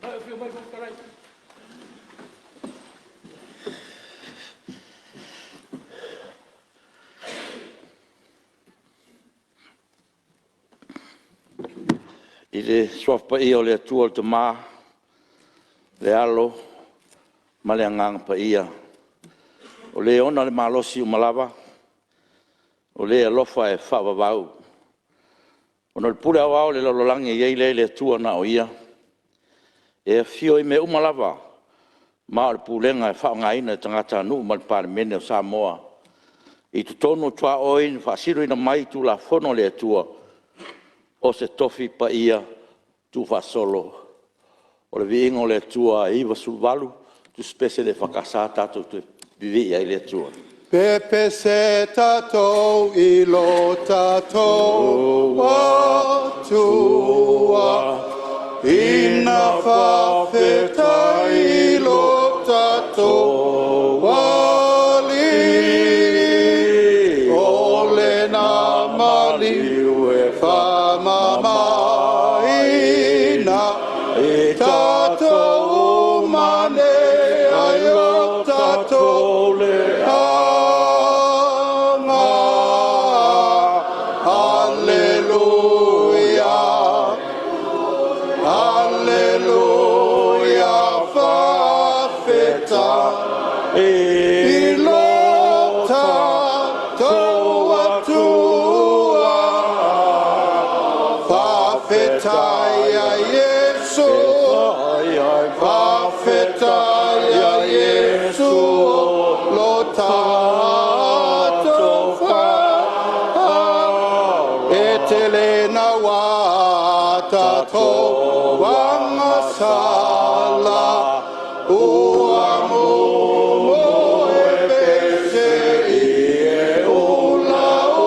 I le Suafa Paia o le Atua le Tama, le Alo ma le Agaga Paia, o Le ona le malosi uma lava, o Le alofa e faavavau. Ona o le pule aoao i le lalolagi e i ai lea i le Atua na o Ia, e afio i mea uma lava, ma o le pulega e faaaogaina e tagatanuu ma le Palemene o Samoa i totonu o tuaoi na faasinoina mai i Tulafono a le Atua, o se tofi paia tuufaasolo o le viiga o le Atua e 98 tusipese a le EFKS tatou te vivii ai i le Atua. Pepese tatou i lo tatou Atua, ina faafetai i lo tatou Alii, o Lena maliu e faamamaina i tatou uma nei ai o tatou leaga. Aleluia, aleluia, faafetai i lo tatou Atua. Faafetai ia Iesu, faafetai ia Iesu o lo tatou fala, e tele naua tatou agasala ua mumu e pese i e ulaula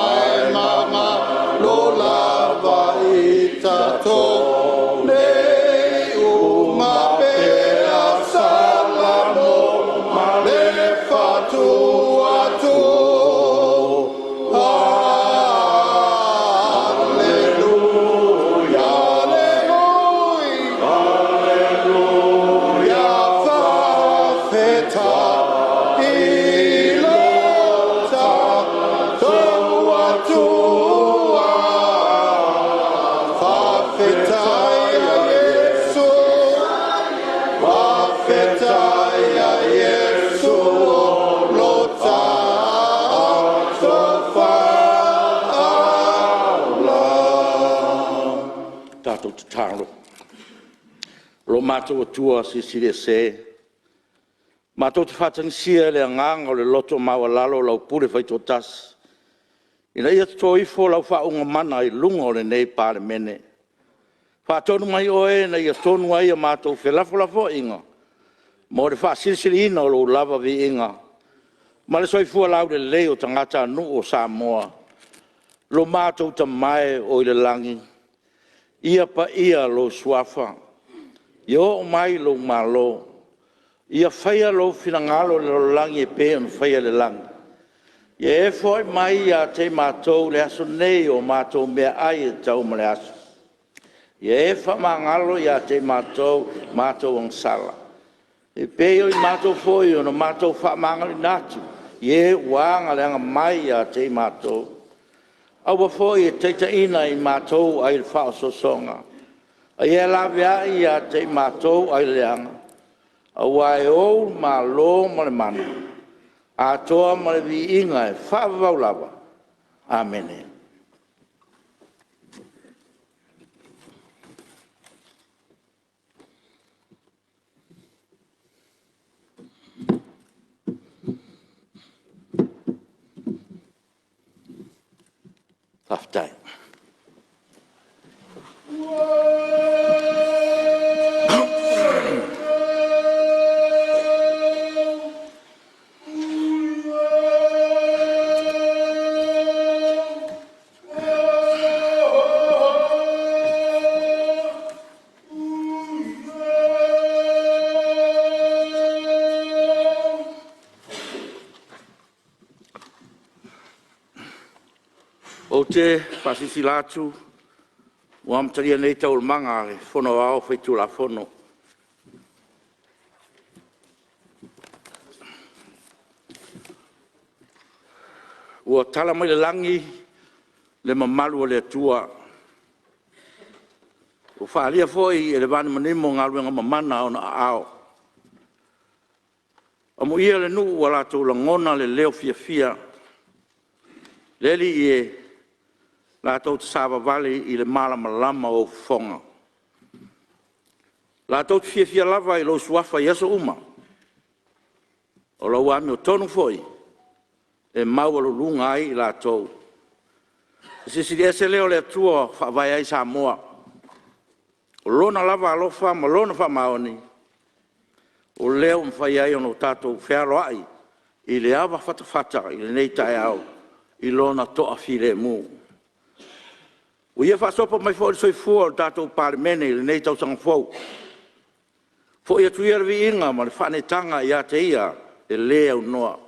ae mamalo lava i tatou nei uma pea Salamo ma le fatu atu. Aleluia, aleluia, faafetai i lo tatou Atua. Faafetai ia Iesu, faafetai ia Iesu o lo tatou fala. Tatou tatalo. Lo matou Atua Silisili Ese, matou te faatagisia i le agaga o le loto maualalo lau pule faitoatasi, ina ia toto ifo lau faauuga mana i luga o lenei Palemene. Faatonu mai Oe ina ia tonu ai a matou felafolafoaiga mo le faasilisiliina o Lou lava viiga ma le soifua laulelei o tagatanuu o Samoa. Lo matou Tama e o i le lagi, ia paia Lou Suafa, ia oo mai Lou Malo, ia faia Lou finagalo i le lalolagi e pei ona faia i le lagi. Ia e foai mai ia te i matou i le aso nei o matou meaai e tatau mo le aso. Ia e faamagalo ia te i matou matou agasala, e pei o i matou foi ona matou faamagaloina atu i e ua aga leaga mai ia te i matou. Aua foi e te taitaiina i matou ai le faaosoosoga, a ia e laveai ia te i matou ai le leaga, aua e Ou le Malo ma le mana, atoa ma le viiga e faavavau lava. Amene. Faafetai. Ou te faasilasila atu Ua amatalia nei Taualumaga a le Fono Aoao Faitulafono. Ua tala mai le lagi le mamalu o le Atua, ua faaalia foi e le vanimonimo galuega mamana a Ona aao. Amuia le nuu ua latou lagona le leo fiafia, le Alii e, latou te savavali i le malamalama o ou fofoga. Latou te fiafia lava i lou Suafa i aso uma, o lau amiotonu foi e maualuluga ai i latou. O le Silisili Ese lea o le Atua e faavae ai Samoa, o Lona lava alofa ma Lona faamaoni o lea ua mafai ai ona tatou fealoai i le ava fatafata i lenei taeao i Lona toafilemu. Ua Ia faasopo mai foi le soifua o le tatou Palemene i lenei tausaga fou. Foi atu ia le viiga ma le faaneetaga ia te Ia e le aunoa.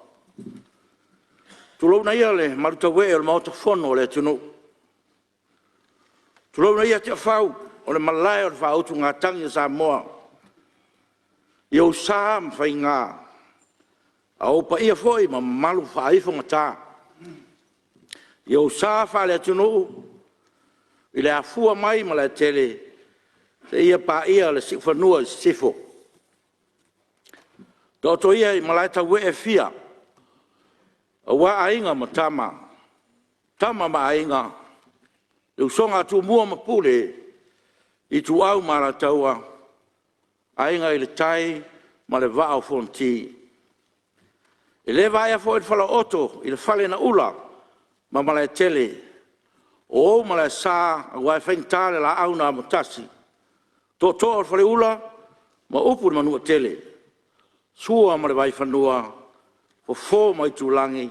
Tulouna ia le malutauee o le Maota Fono o le atunuu, tulouna ia Tiafau o le Malae o le Faautugatagi a Samoa i ou sa ma faiga, a o ou paia foi ma mamalu faaifogata. I ou sa faaleatunuu i le afua mai i Malaetele seia paia le siufanua i Sisifo. Taoto ia i malaetauee e fia aua Aiga ma Tama, Tama ma Aiga, le usoga a Tumua ma Pule, Ituau ma Alataua, Aiga i le Tai ma le Vaa o Fonoti. E le vaea foi le falaooto i le fale na ula ma Malaetele, o ou malaesa aua e faigata le Laau na Amotasi, Tootoo o le Faleula ma upu i le Manuatele. Sua ma le Vaifanua, Fofo ma Aitulagi,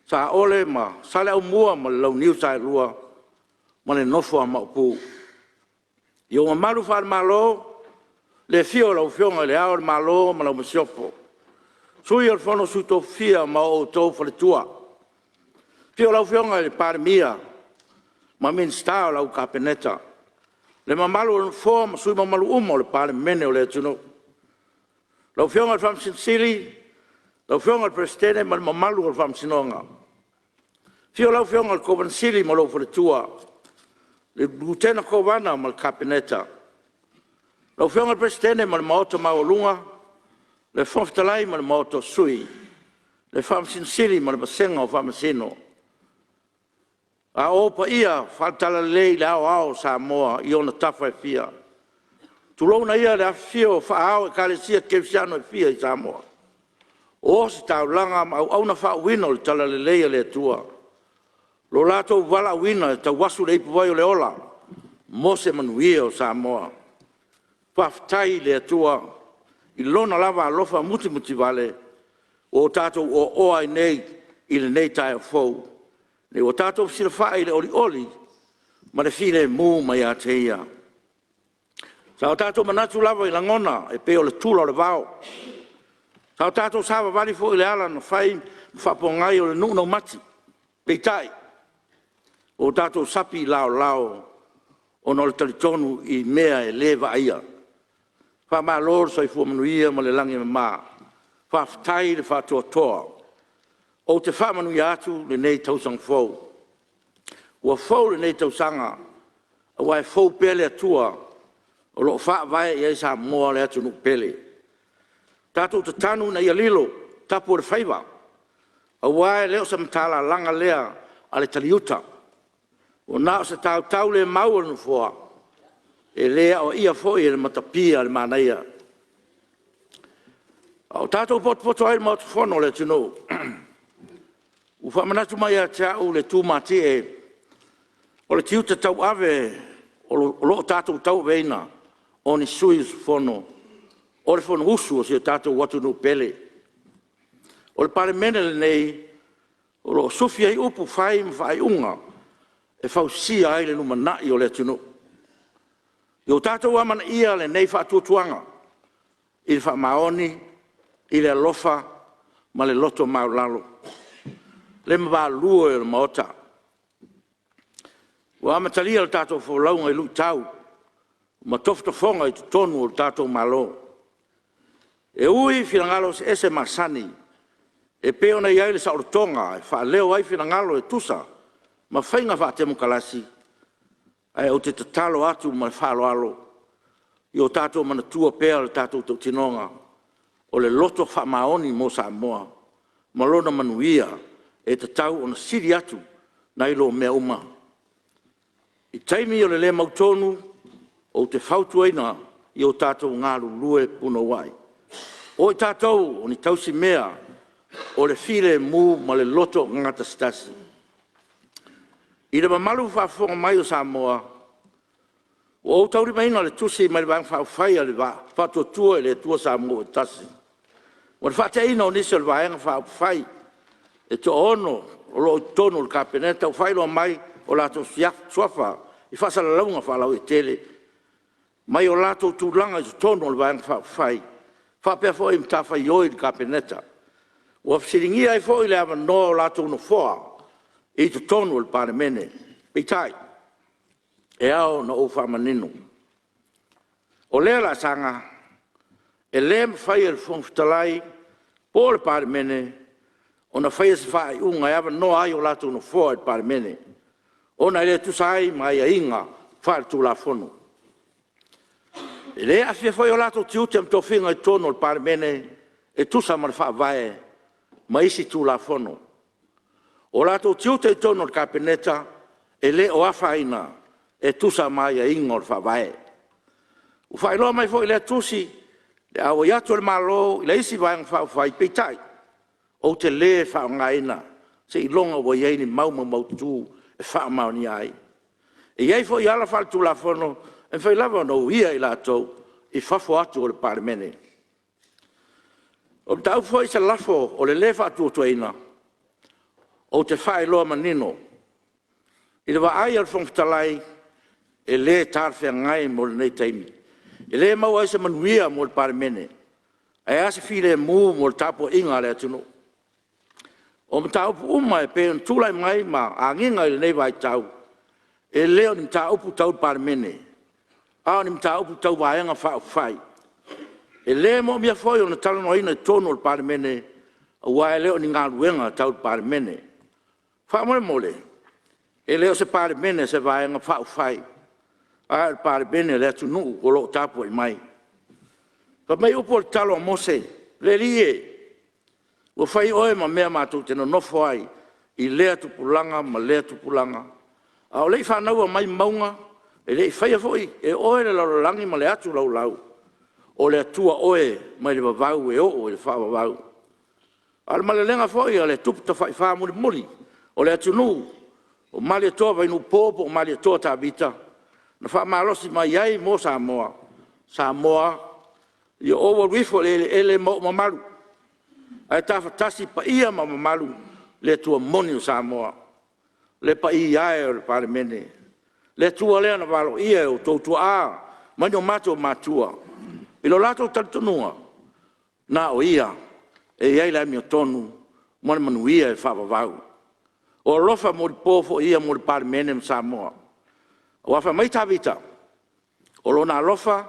Saole ma Saleaaumua ma le Launiu Saelua ma le nofo a Maopu. I ou mamalu faale-Malo, le afio o lau Afioga i Le Ao o le Malo ma lau Masiofo, Sui o le Fono a Sui Tofia ma outou Faletua. Afio lau Afioga i le Palemia ma Minisita o lau Kapeneta, le mamalu o le Nofoa ma sui usufono mamalu uma o le Palemene o le atunuu. Lau Afioga i le Faamasino Sili, lau Afioga i le Peresetene ma le mamalu o le Faamasinoga. Afio lau Afioga i le Kovana Sili ma lou faletua, le Lutena Kovana ma le Kapeneta. Lau Afioga i le Peresetene ma le Maota Maualuga, le Fofoga Fetalai ma le Maota o Sui, le Faamasino Sili ma le vasega o Faamasino. A o ou paia faale-Talalelei i le aoao o Samoa i ona tafa e fia, tulouna ia le afifio o faaao o Ekalesia Kerisiano e fia i Samoa, o ositaulaga ma auauna faauuina o le Talalelei a le Atua, lo latou valaauina e tauasu le ipuvai o le ola mo se manuia o Samoa. Faafetai i le Atua i Lona lava alofa mutimutivale ua o tatou oaoa ai nei i lenei taeao fou, ina ua tatou fesilafai i le olioli ma le filemu mai ia te Ia. Sa o tatou manatu lava i lagona e pei o le tula o le vao, sa o tatou savavali foi i le ala na fai ma faapogai o le nuu raumati, peitai, ua tatou sapi i laolao ona o le talitonu i mea e le vaaia. Faamalo le soifua manuia ma le lagi e mama, faafetai le faatoatoa. Ou te faamanuia atu lenei tausaga fou. Ua fou lenei tausaga aua e fou pea le Atua o lo o faavae i ai Samoa le atunuu pele. Tatou tatanu ina ia lilo tapu o le faiva aua e le o se matalalaga lea a le taliuta, ua na o se tautaulemau a le Nofoa, e le aoaia foi e le matapia le manaia. A o tatou potopoto ai i le Maota Fono o le atunuu, ua faamanatu mai ia te au le tumatie o le tiute tauave o lo o tatou tauaveina o ni sui usufono o le Fonousu a si o tatou atunuu pele. O le Palemene lenei o lo o sufi ai upu fai ma faaiuga e fausia ai le lumanai o le atunuu. Ia o tatou amanaia lenei faatuatuaga i le faamaoni, i le alofa ma le loto maualalo. Le mamalu e o le Maota, Ua amatalia le tatou folauga i luitau ma tofotofoga i totonu o le tatou Malo. E ui i finagalo eseese masani e pei ona i ai le saolotoga e faaleo ai finagalo e tusa ma faiga faatemokarasi, ae ou te tatalo atu ma le faaaloalo, ia o tatou manatua pea le tatou tautinoga, o le loto faamaoni mo Samoa ma lona manuia e tatau ona sili atu nai lo mea uma. I taimi o le le mautonu, ou te fautuaina ia o tatou galulue punouai. O i tatou o ni tausimea o le filemu ma le loto gatasitasi. I le mamalu faafofoga mai o Samoa, ua ou taulimaina le tusi mai le Vaega Faaupufai a le Faatuatua i le Atua Samoa ua Tasi, mo le faateaina o nisi o le Vaega Faaupufai e toaono o lo o i totonu o le Kapeneta ua faailoa mai o latou suafa i faasalalauga faalauaitele mai o latou tulaga i totonu o le Vaega Faaupufai faapea foi matafaioi i le Kapeneta. Ua fesiligia ai foi le avanoa o latou nofoa i totonu o le Palemene. Peitai, e ao ona ou faamanino, o lea laasaga e le mafai e le Fofoga Fetalai po o le Palemene ona faia se faaiuga e avanoa ai o latou nofoa i le Palemene, ona e le tusa ai ma aiaiga faale-Tulafono. E le aafia foi o latou tiute ma tofiga i totonu o le Palemene e tusa ma le Faavae ma isi Tulafono. O latou tiute i totonu o le Kapeneta e le o afaina e tusa ma aiaiga o le Faavae. Ua faailoa mai foi i lea tusi le auai atu o le Malo i le isi Vaega Faaupufai, peitai, ou te le faaaogaina seiloga ua i ai ni mau maumaututu e faamaonia ai. E i ai foi ala faale-Tulafono e mafai lava ona uia i latou i fafo atu o le Palemene. O le mataupu foi i se lafo o le lē Faatuatuaina, ou te faailoa manino, i le vaai a le Fofoga Fetalai, e le talafeagai mo lenei taimi. E le maua ai se manuia mo le Palemene, ae a se filemu mo le tapuaiga a le atunuu. O mataupu uma e pei ona tulai mai ma agiga i lenei vaitau, e le o ni mataupu tau le Palemene, a o ni mataupu tau Vaega Faaupufai. E le moomia foi ona talanoaina i totonu o le Palemene aua e le o ni galuega tau le Palemene. Faamolemole, e le o se Palemene a se Vaega Faaupufai, a o le Palemene a le atunuu o lo o tapuai mai. Fai mai upu o le tatalo a Mose, “Le Alii e, ua fai Oe ma mea matou te nonofo ai i lea tupulaga ma lea tupulaga. A o le i fanaua mai mauga, e le i faia foi e Oe le lalolagi ma le atu laulau, o le Atua Oe mai le vavau e oo i le faavavau.” A o le malelega foi a le Tupu Tafaifa mulimuli o le atunuu o Malietoa Vainuupo po o Malietoa Tavita na faamalosi mai ai mo Samoa, “Samoa, ia ou alu ifo i le eleele ma ou mamalu, ae tafatasi paia ma mamalu i le Atua moni o Samoa.” Le paia e o le Palemene, le Atua lea na valoia e o outou tuaa ma ni o matou matua i lo latou talitonuga, na o Ia e i ai le amiotonu ma le manuia e faavavau. O alofa molipo foi ia mo le Palemene ma Samoa. Aua fai mai Tavita, “O Lona alofa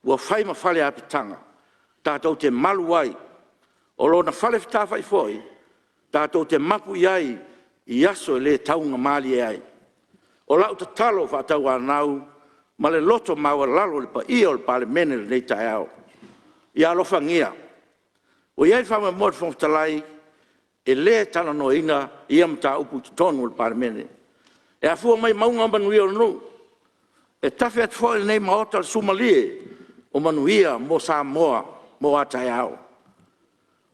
ua fai ma fale apitaga tatou te malu ai, o Lona fale fetāfai foi tatou te mapu i ai i aso e le taugamalie ai.” O lau tatalo faatauanau ma le loto maualalo i le paia o le Palemene i lenei taeao, ia alofagia. Ua i ai le faamoemoe o le Fofoga Fetalai, e le talanoaina ia mataupu i totonu o le Palemene. E afua mai mauga manuia o le nuu. E tafe atu foi i lenei Maota le sumalie o manuia mo Samoa mo a taeao.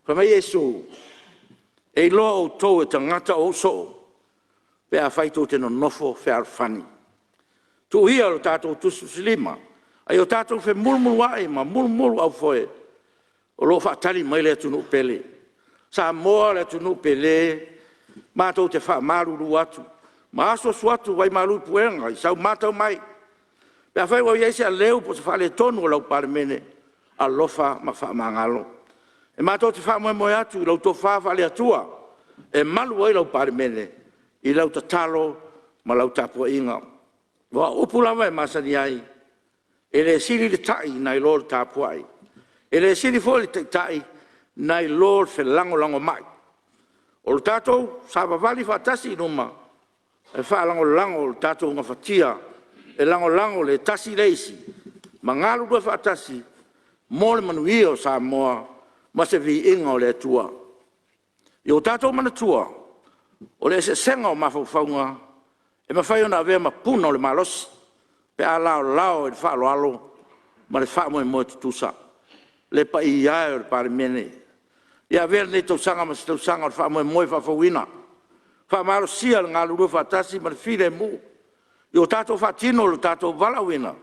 Fai mai Iesu, “E iloa outou e tagata o ou soo pe afai tou te nonofo fealofani.” Tuu ia lo tatou tusitusilima a ia o tatou femulumuluai ma mulumuluaufoe o lo o faatali mai le atunuu pele. Samoa le atunuu pele, matou te faamalulu atu ma asuasu atu vai malu i puega i sau matau mai. Pe afai ua i ai se aleu po o se faaletonu o lau Palemene, alofa ma faamagalo. E matou te faamoemoe atu i lau tofa faale-Atua e malu ai lau Palemene i lau tatalo ma lau tapuaiga. Aua o upu lava e masani ai, e le sili le ta'i nai lo le tapuai, e le sili foi le taitai nai lo le felagolagomai. O le tatou savavali faatasi i luma, e faalagolago i le tatou gafatia, e lagolago le tasi i le isi ma galulue faatasi mo le manuia o Samoa ma se viiga o le Atua. Ia o tatou manatua, o le eseesega o mafaufauga e mafai ona avea ma puna o le malosi pe a laolao i le faaaloalo ma le faamoemoe tutusa. Le paia e o le Palemene, ia avea lenei tausaga ma se tausaga o le faamoemoe faafouina, faamalosia le galulue faatasi ma le filemu, ia o tatou faatino lo tatou valaauina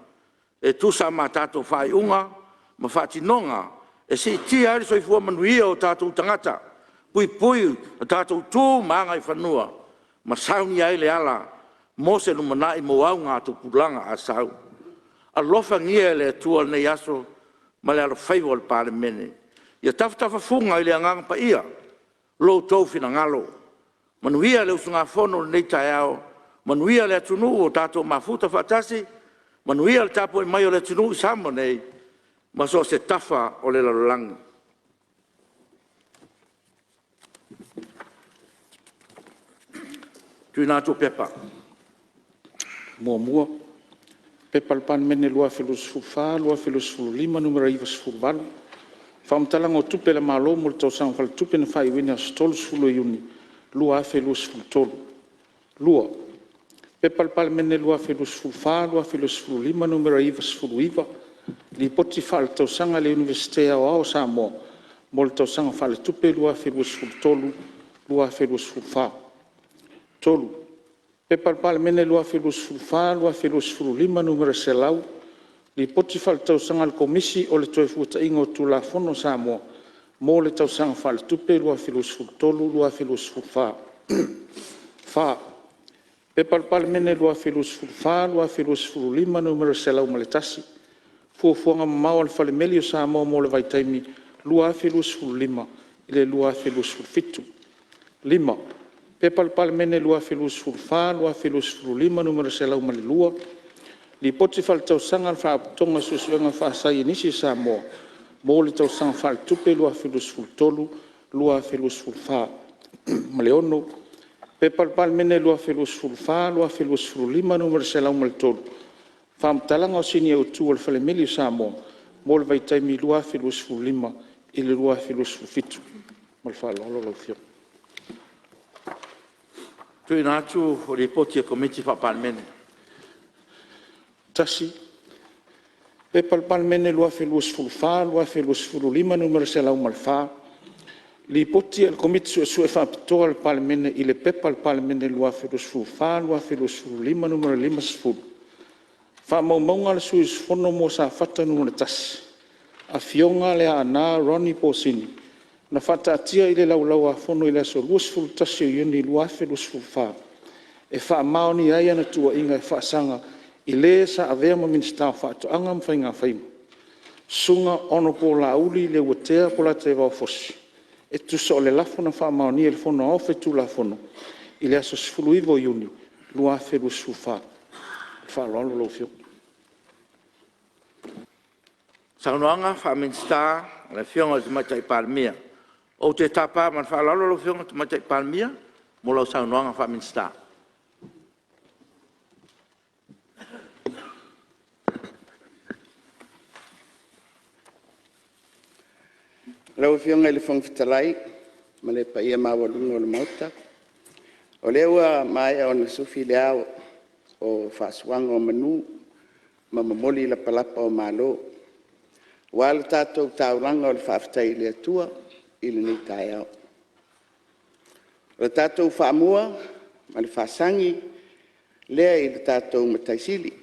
e tusa ma a tatou faaiuga ma faatinoga e siitia ai le soifua manuia o tatou tagata, puipui a tatou tu ma agaifanua, ma saunia ai le ala mo se lumanai mo augatupulaga a sau. Alofagia e le Atua lenei aso ma le alofaiva o le Palemene. Ia tafatafafuga i le Agaga Paia lo outou finagalo. Manuia le usugafono i lenei taeao, manuia le atunuu ua tatou mafuta faatasi, manuia le tapuai mai a le atunuu i Samoa nei ma so o se tafa o le lalolagi. 1. P.P.2024/2025 Nu.98, Faamatalaga o Tupe a le Malo mo le Tausaga Faaletupe na faaiuina i le aso 30 Iuni 2023. 2. P.P.2024/2025 Nu.99, Lipoti Faaletausaga a le Iunivesite Aoao o Samoa mo le Tausaga Faaletupe 2023/2024. 3. P.P.2024/2025 Nu.100, Lipoti Faaletausaga a le Komisi o le Toefuataiga o Tulafono a Samoa mo le Tausaga Faaletupe 2023/2024. 4. P.P.2024/2025 Nu.101, Fuafuaga mamao a le Falemeli o Samoa mo le vaitaimi 2025-2027. 5. P.P.2024/2025 Nu.102, Lipoti Faaletausaga a le Faalapotopotoga o Suesuega Faasaienisi a Samoa mo le Tausaga Faaletupe 2023/2024. Ma le 6. P.P.2024/2025 Nu.103, Faamatalaga o Sini Autu a le Falemeli o Samoa mo le vaitaimi 2015-2027. Ma le faaaloalo lau Afioga. Tuuina atu o Lipoti a Komiti Faa-Palemene. 1. P.P.2024/2025 Nu.104, Lipoti a le Komiti Suesue Faapitoa a le Palemene i le P.P.2024/2025 Nu.50, Faamaumauga a le Sui Usufono mo Safata 1, Afioga Leaana Ronnie Posini na faataatia i le Laulau-a-Fono i le aso 21 Iuni 2024 e faamaonia ai ana tuuaiga e faasaga i le sa avea ma Minisita o Faatoaga ma Faigafaiva, Susuga Hon Laauli Leuatea Polataivao Fosi, e tusa o le Lafo na faamaonia e le Fono Aoao Faitulafono i le aso 19 Iuni 2024. Ma le faaaloalo lau Afioga. Saunoaga Faa-Minisita a le Afioga i le Tamaitai Palemia. Ou te tapa ma le faaaloalo lau Afioga i le Tamaitai Palemia mo lau Saunoaga Faa-Minisita. Lau Afioga i le Fofoga Fetalai ma le paia maualuga o le Maota, o lea ua maea ona sufi le ao o faasuaga o manu ma momoli lapalapa o malo aua le tatou taulaga o le faafetai i le Atua i lenei taeao. O le tatou faamua ma le faasagi lea i le tatou Matai Sili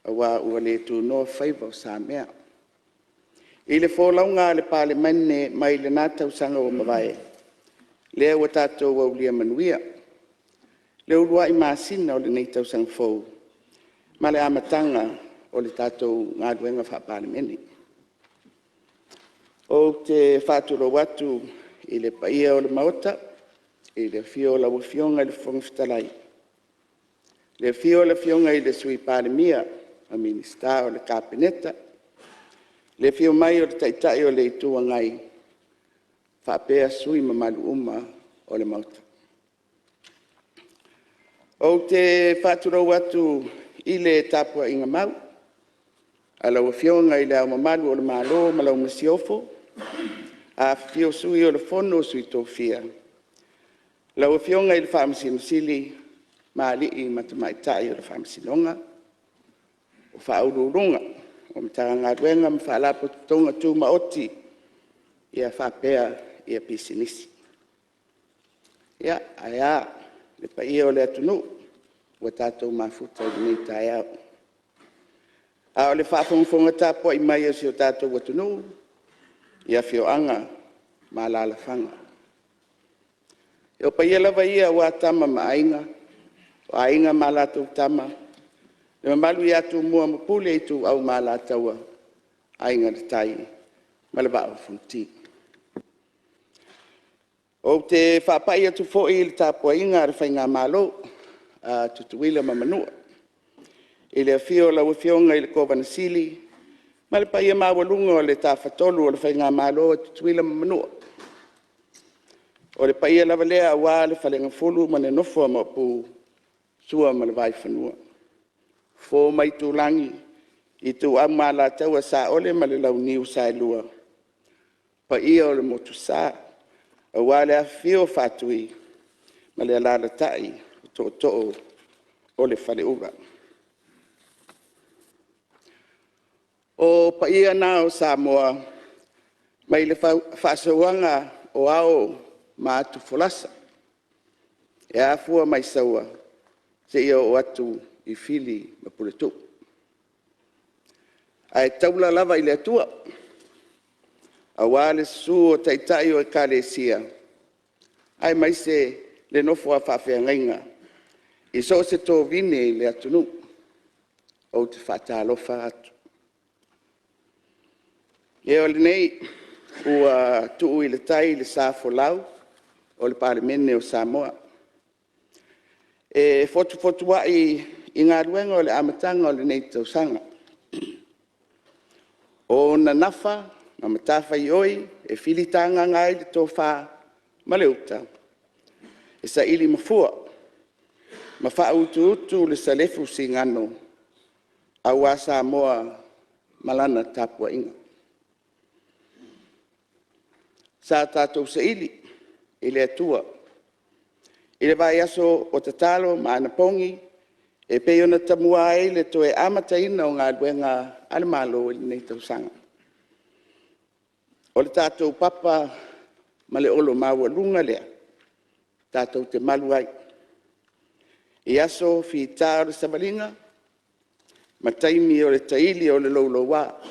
aua ua le tunoa faiva o Samea. I le folauga a le Palemene mai lena tausaga ua mavae, lea ua tatou aulia manuia le uluai masina o lenei tausaga fou ma le amataga o le tatou galuega faa-Palemene. Ou te faatulou atu i le paia o le Maota i le afio o lau Afioga i le Fofoga Fetalai, Le afio o le Afioga i le Sui Palemia ma Minisita o le Kapeneta, le afio mai o le Taitai o le Itu Agai faapea sui usufono mamalu uma o le Maota. Ou te faatulou atu i le tapuaiga mau a lau Afioga i Le Ao Mamalu o le Malo ma lau Masiofo, afifio Sui o le Fono a Sui Tofia, lau Afioga i le Faamasino Sili ma alii ma tamaitai o le Faamasinoga, o Faauluuluga o Matagaluega ma Faalapotopotoga Tumaoti faapea Pisinisi. Ae a le paia o le atunuu ua tatou mafuta i lenei taeao, a o le faafogafoga tapuai mai a si o tatou atunuu i afioaga ma alaalafaga. O paia lava ia aua Tama ma Aiga, o Aiga ma latou Tama, le mamalu ia Tumua ma Pule, Ituau ma Alataua, Aiga i le Tai ma le Vaa o Fonoti. Ou te faapai atu foi i le tapuaiga a le faigamalo a Tutuila ma Manua, i le afio o lau Afioga i le Kovana Sili ma le paia maualuga o le Tafatolu o le faigamalo a Tutuila ma Manua. O le paia lava lea aua le Faleagafulu ma le nofo a Maopu, Sua ma le Vaifanua, Fofo ma Aitulagi, Ituau ma Alataua, Saole ma le Launiu Saelua, paia o le Motusa aua le afifio o Faatui ma le alaalatai o Tootoo o le Faleula. O paia na o Samoa mai le faasauaga o ao ma atufolasa, e afua mai Saua seia oo atu i Fili ma Puletuu. Ae taula lava i le Atua aua le susu o Taitai o Ekalesia aemaise le nofo a faafeagaiga i so o se tovine i le atunuu. Ou te faatalofa atu. Lea o lenei ua tuu i le tai le sa folau o le Palemene o Samoa e fotufotuai i galuega o le amataga o lenei tausaga. O ona nafa ma matafaioi e filitagaga ai le tofa ma le uta, e saili mafua ma faautuutu le salefu sigano aua Samoa ma lana tapuaiga. Sa tatou saili i le Atua i le vaiaso o tatalo ma anapogi e pei ona tamua ai le toe amataina o galuega a le Malo i lenei tausaga. O le tatou papa ma le olo maualuga lea tatou te malu ai i aso fita o le savaliga ma taimi o le taili o le louloua,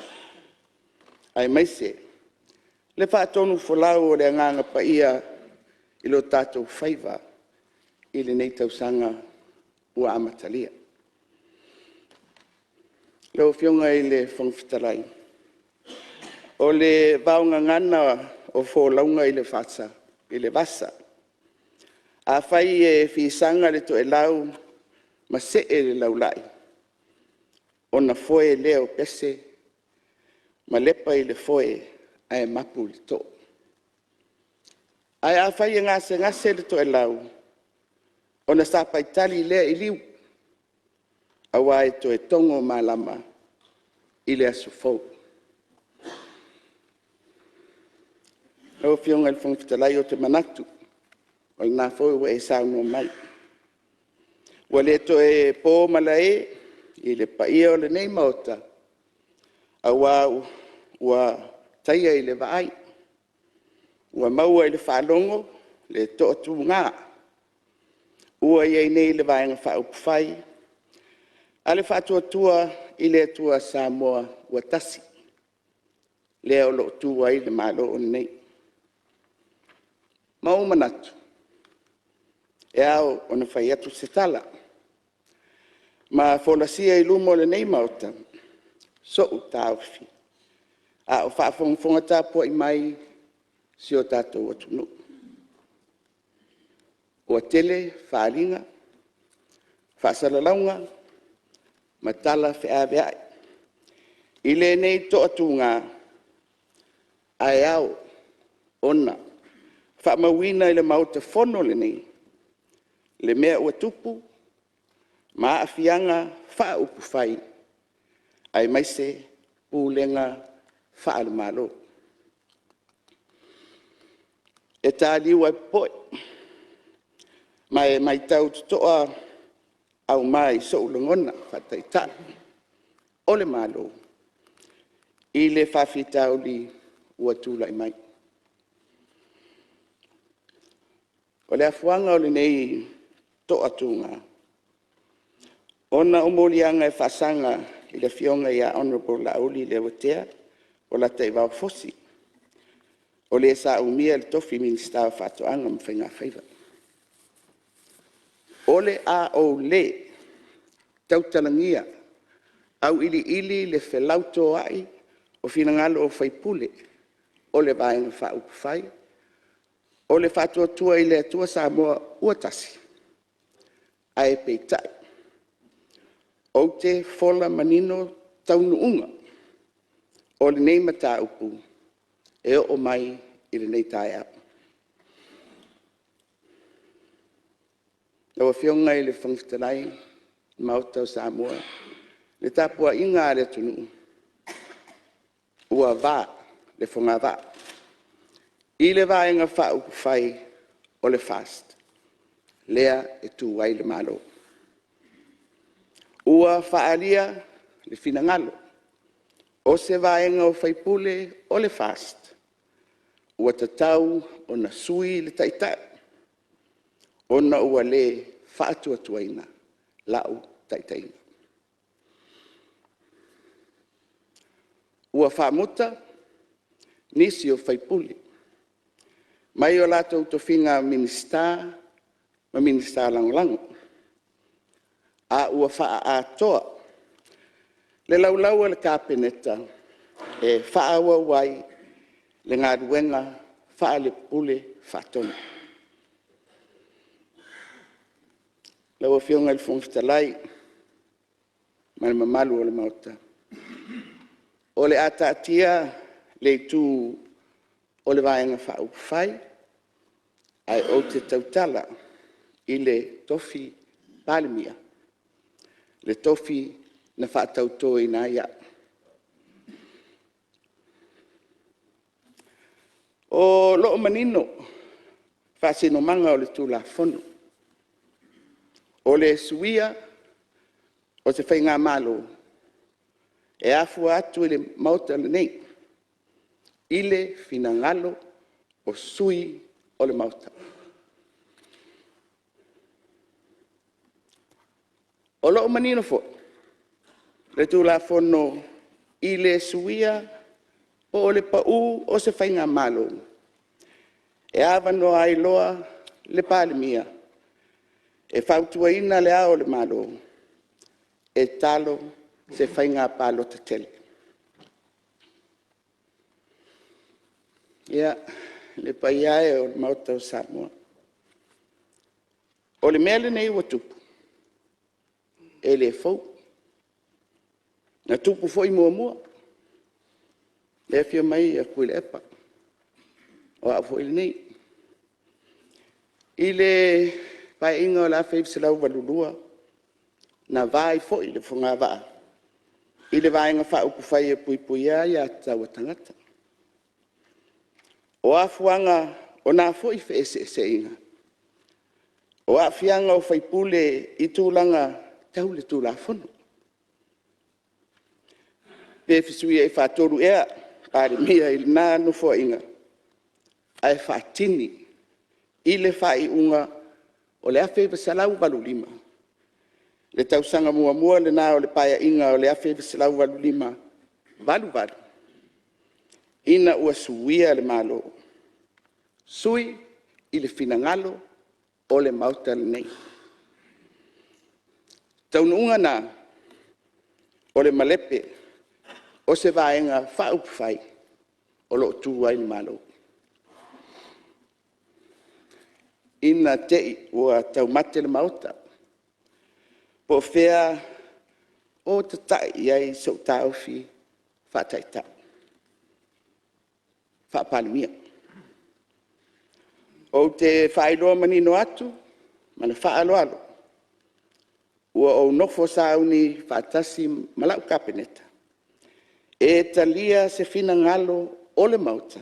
aemaise le faatonufolau o le Agaga Paia i o tatou faiva i lenei tausaga ua amatalia. Lau Afioga i le Fofoga Fetalai, o le vaogagana o folauga i le vasa, afai e fisaga le toelau ma see le laulai, ona foe lea o pese ma lepa i le foe ae mapu i le too. Ae afai e gasegase le toelau, ona sapaitali lea i liu, aua e toe togo malama i le aso fou. Lau Afioga i le Fofoga Fetalai, ou te manatu o lena foi ua e saunoa mai, ua le toe po malae i le paia o lenei Maota, aua ua taia i le vaai, ua maua i le faalogo le toatuga ua i ai nei le Vaega Faaupufai a le Faatuatua i le Atua Samoa ua Tasi, lea o lo o tu ai le Malo lenei. Ma ua manatu, e ao ona fai atu se tala ma folasia i luma o lenei Maota sou taofi a o faafogafoga tapuai mai si o tatou atunuu. Ua tele faaaliga, Faasalalauga ma tala feaveai i lenei toatuga, ae ao ona faamauina i le Maota Fono lenei le mea ua tupu ma aafiaga faaupufai aemaise pulega faale-Malo. E taliu ae popoe ma e matau totoa auma i sou lagona faa-Taitai o le Malo i le faafitauli ua tulai mai. O le afuaga o lenei toatuga, ona o moliaga e faasaga i le Afioga ia Hon Laauli Leuatea Polataivao Fosi, o le sa umia le tofi Minisita o Faatoaga ma Faigafaiva. O le a ou le tautalagia auiliili le felautoai o finagalo o sui usufono o le Vaega Faaupufai o le Faatuatua i le Atua Samoa ua Tasi, ae peitai, ou te fola manino taunuuga o lenei mataupu e oo mai i lenei taeao. Lau Afioga i le Fofoga Fetalai ma le Maota o Samoa, le tapuaiga a le atunuu, ua va le fogavaa i le Vaega Faaupufai o le FAST lea e tu ai le Malo. Ua faaalia le finagalo o se vaega o sui usufono o le FAST ua tatau ona sui le Taitai ona ua le faatuatuaina lau taitaiga. Ua faamuta nisi o sui usufono mai o latou tofiga Minisita ma Minisita Lagolago, a ua faaatoa le laulau a le Kapeneta e faaauau ai le galuega faale Pule Faatonu. Lau Afioga i le Fofoga Fetalai ma le mamalu o le Maota, o le a taatia le itu o le Vaega Faaupufai ae ou te tautala i le tofi Palemia, le tofi na faatautoina ai au. O lo o manino faasinomaga o le Tulafono, o le suia o se faigamalo, e afua atu i le Maota lenei i le finagalo o sui usufono o le Maota. O lo o manino foi le Tulafono i le suia po o le pau o se faigamalo, e avanoa ai loa le Palemia e fautuaina Le Ao o le Malo e talo se faiga palota tele. Ia, le paia e o le Maota o Samoa, o le mea lenei ua tupu, e le fou. Na tupu foi muamua, lea e afio mai Tuilaepa, o au foi lenei. I le Paeaiga o le 1982, na va ai foi le fogavaa i le Vaega Faaupufai e Puipuia Aia Tatau a Tagata. O afuaga o na foi feeseeseaiga, o aafiaga o sui usufono i tulaga tau le Tulafono. Pe fesuiai faatolu ea Palemia i lena Nofoaiga, ae faatini i le faaiuga o le 1985, le tausaga muamua lena o le Paeaiga o le 1985-1988, ina ua suia le Malo, sui i le finagalo o le Maota lenei. O taunuuga na o le malepe o se Vaega Faaupufai o lo o tu ai le Malo. Ina te i ua taumate le Maota. Po o fea o tatai i ai sou taofi faa-Taitai, faa-Palemia. Ou te faailoa manino atu ma le faaaloalo, ua ou nofo sauni faatasi ma lau Kapeneta e talia se finagalo o le Maota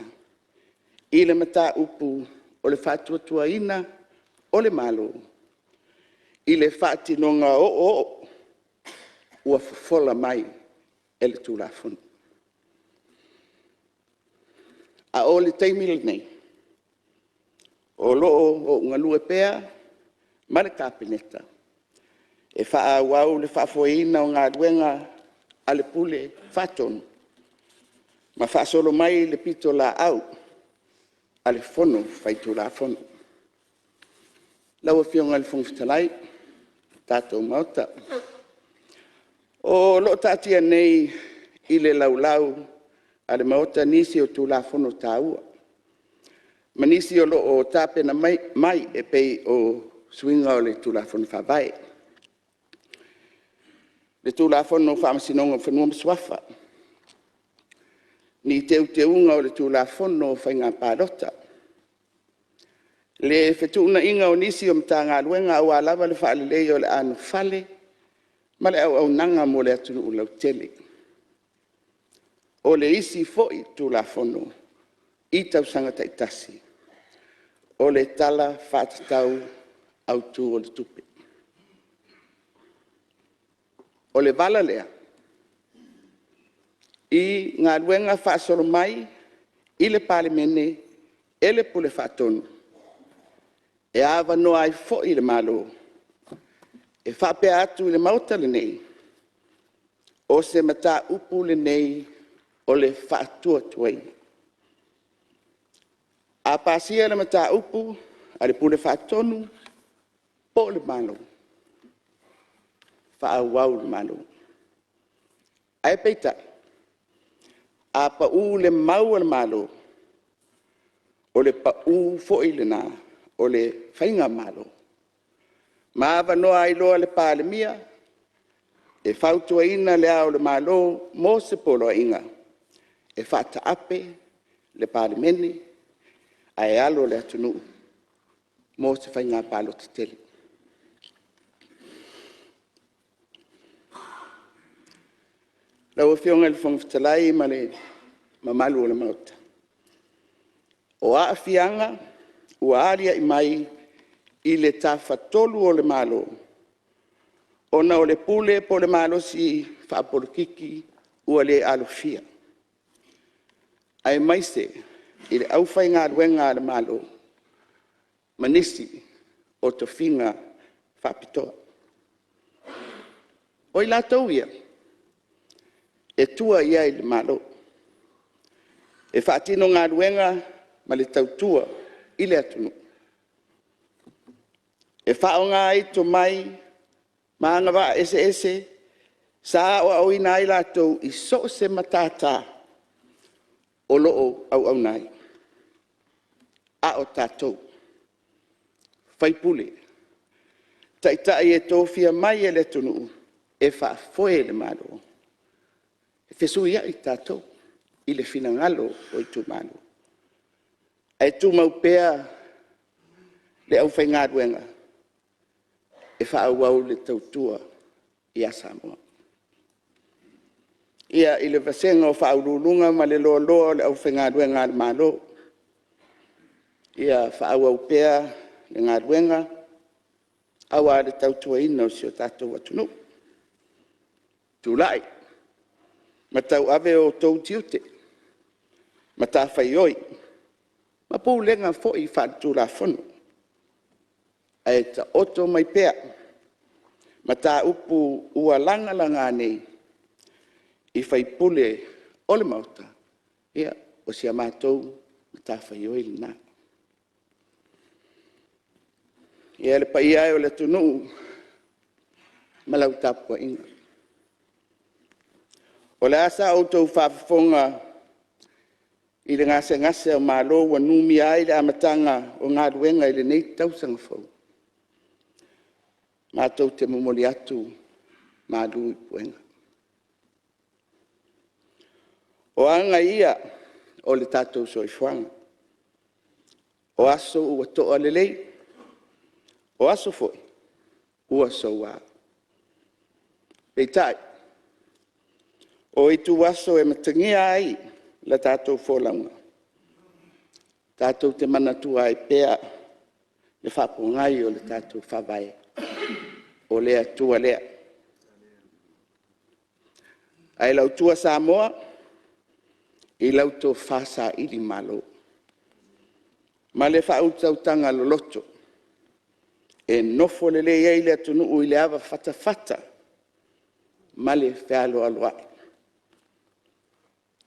i le mataupu o le faatuatuaina o le Malo i le faatinoga oooo ua fofola mai e le Tulafono. A o le taimi lenei, o lo o ou galue pea ma le Kapeneta e faaauau le faafoeina o galuega a le Pule Faatonu ma faasolo mai le pitolaau a le Fono Faitulafono. Lau Afioga i le Fofoga Fetalai ma le tatou Maota, o lo o taatia nei i le Laulau a le Maota nisi o Tulafono taua ma nisi o lo o tapena mai e pei o suiga o le Tulafono Faavae, le Tulafono o Faamasinoga o Fanua ma Suafa, ni Teuteuga o le Tulafono o Faiga Palota, le fetuunaiga o nisi o Matagaluega aua lava le faaleleia o le anofale ma le auaunaga mo le atunuu lautele. O le isi foi Tulafono i tausaga taitasi, o le Tala Faatatau Autu o le Tupe. O le vala lea i galuega faasolo mai i le Palemene e le Pule Faatonu, e avanoa ai foi le Malo e faapea atu i le Maota lenei, o se mataupu lenei o le faatuatuaina. A pasia le mataupu a le Pule Faatonu po o le Malo, faaauau le Malo. Ae peitai, a pau le mau a le Malo, o le pau foi lena o le faigamalo ma avanoa ai loa le Palemia e fautuaina Le Ao o le Malo mo se poloaiga e faataape le Palemene ae alo le atunuu mo se faiga palota tele. Lau Afioga i le Fofoga Fetalai ma le mamalu o le Maota, o aafiaga ua aliae mai i le Tafatolu o le Malo, ona o le pule po o le malosi faapolokiki ua le alofia, aemaise i le aufaigaluega a le Malo ma nisi o tofiga faapitoa. O i latou ia, e tua i ai le Malo e faatino galuega ma le tautua i le atunuu, e faaaoga ai tomai ma agavaa eseese sa aoaoina ai latou i so o se matata o lo o auauna ai. A o tatou o sui usufono, o Taitai e tofia mai e le atunuu e faafoe le Malo, e fesuiai tatou i le finagalo o itumalo, ae tumau pea le aufaigaluega e faaauau le tautua ia Samoa. Ia, i le vasega o Faauluuluga ma le loaloa o le aufaigaluega a le Malo, ia faaauau pea le galuega aua le tautuaina o si o tatou atunuu. Tulai ma tauave outou tiute, matafaioi ma pulega foi faale-Tulafono, ae taoto mai pea mataupu ua lagalaga nei i sui usufono o le Maota, ia, o si a matou matafaioi lena. Ia, le paia e o le atunuu ma lau tapuaiga, o le a sa outou faafofoga i le gasegase o malo ua numia ai le amataga o galuega i lenei tausaga fou? Matou te momoli atu malu i puega. O aga ia o le tatou soifuaga, o aso ua toa lelei, o aso foi ua soua. Peitai, o ituaso e matagia ai le tatou folauga, tatou te manatua ai pea le faapogai o le tatou Faavae, o le Atua lea. Ae i lau tua Samoa, i lau tofa sailimalo ma le faautautaga loloto e nofo lelei ai le atunuu i le avafatafata ma le fealoaloai,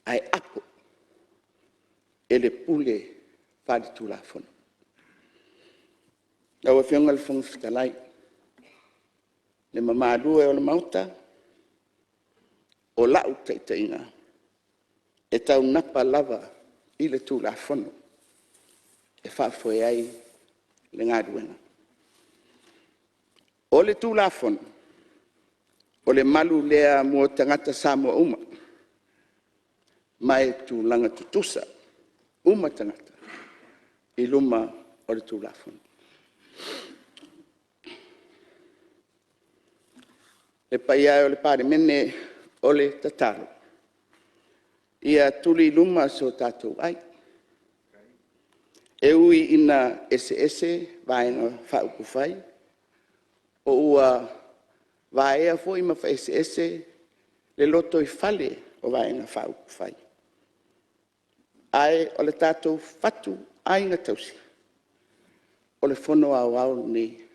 ae apo e le pule faale-Tulafono. Lau Afioga i le Fofoga Fetalai, le mamalu e o le Maota, o lau taitaiga, e taunapa lava i le Tulafono e faafoe ai le galuega. O le Tulafono, o le malu lea mo tagata Samoa uma, ma e tulaga tutusa uma tagata i luma o le Tulafono. Le paia e o le Palemene, o le tatalo, ia tuli i luma so tatou ai, e ui ina eseese Vaega Faaupufai, po ua vaea foi ma feeseese le lotoifale o Vaega Faaupufai, ae o le tatou fatuaiga tausi, o le Fono Aoao lenei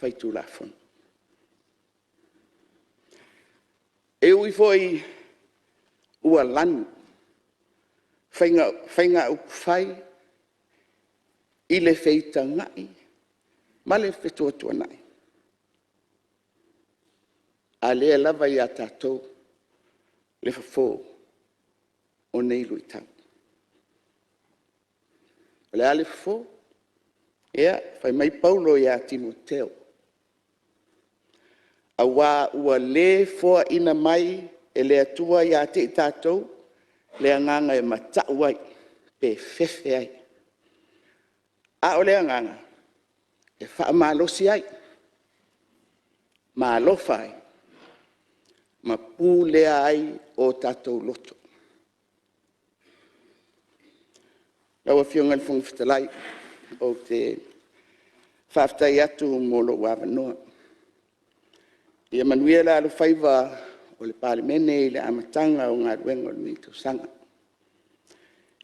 Faitulafono. E ui foi ua lanu faiga upufai i le feitagai ma le fetuatuanai, a o lea lava e ia tatou le fofo o nei luitau. O le a le fofo? Ia, fai mai Paulo ia Timoteo, “aua ua le foaina mai e le Atua ia te i tatou le agaga e matau ai pe fefe ai, a o le agaga e faamalosi ai ma alofa ai ma pulea ai o tatou loto.” Lau Afioga i le Fofoga Fetalai, ou te faafetai atu mo lou avanoa. Ia manuia le alofaiva o le Palemene i le amataga o galuega o lenei tausaga.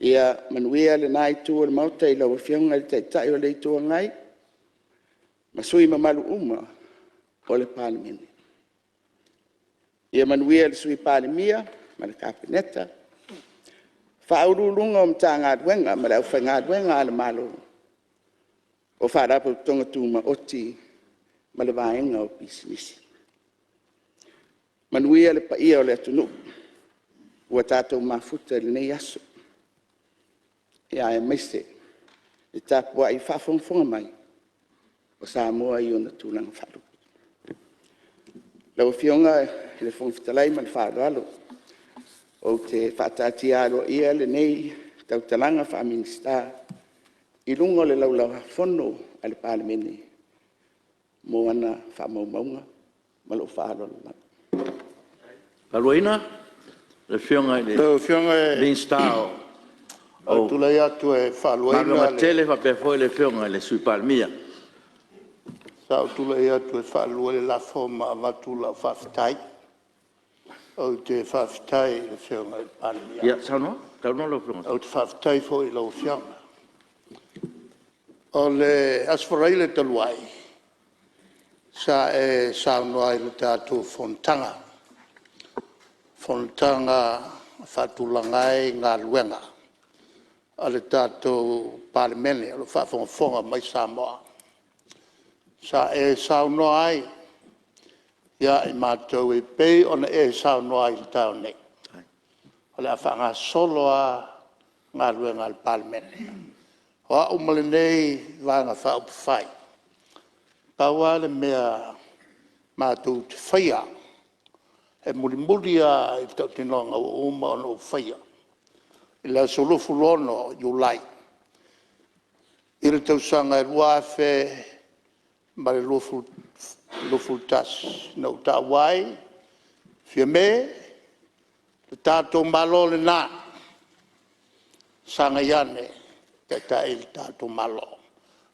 Ia manuia lena Itu o le Maota i lau Afioga i le Taitai o le Itu Agai ma sui usufono mamalu uma o le Palemene. Ia manuia le Sui Palemia ma le Kapeneta, Ofisa Sili o Pulega o Matagaluega ma le aufaigaluega a le Malo, o Faalapotopotoga Tumaoti ma le vaega o Pisinisi. Manuia le paia o le atunuu ua tatou mafuta i lenei aso, aemaise le tapuai faafogafoga mai o Samoa i ona tulaga faalupe. Lau Afioga i le Fofoga Fetalai ma le faaaloalo, ou te faataatia aloaia lenei tautalaga faa-Minisita i luga o le Laulau-a-Fono a le Palemene mo ana faamaumauga. Ma lou faaaloalo lava. E faamaloina le Afioga i le Lau Afioga Minisita ou te o tulai atu e faaluaina Galuega le… Tetele faapea foi le Afioga i le Sui Palemia. Sa ou tulai atu e faalua le lafo ma avatu lau faafetai. Ou te faafetai i le Afioga i le Palemia, Ia saunoa lau Afioga. ou te faafetai foi i lau Afioga. O le Aso Faraile talu ai sa e saunoa i le tatou fonotaga, fonotaga na faatulaga ai galuega a le tatou Palemene o lo o faafogafoga mai Samoa. Sa e saunoa ai ia i matou e pei ona e saunoa ai i le taeao nei, o le a faagasolo lava galuega a le Palemene. O au ma lenei Vaega Faaupufai, Pau lava le mea matou te faia e mulimuli lava i le tautinoga ua uma ona ou faia i le aso 26 Iulai i le tausaga 2021, na ou taua ai, “Fiame, lo tatou Malo lena, sagai ane e taitai le tatou Malo.”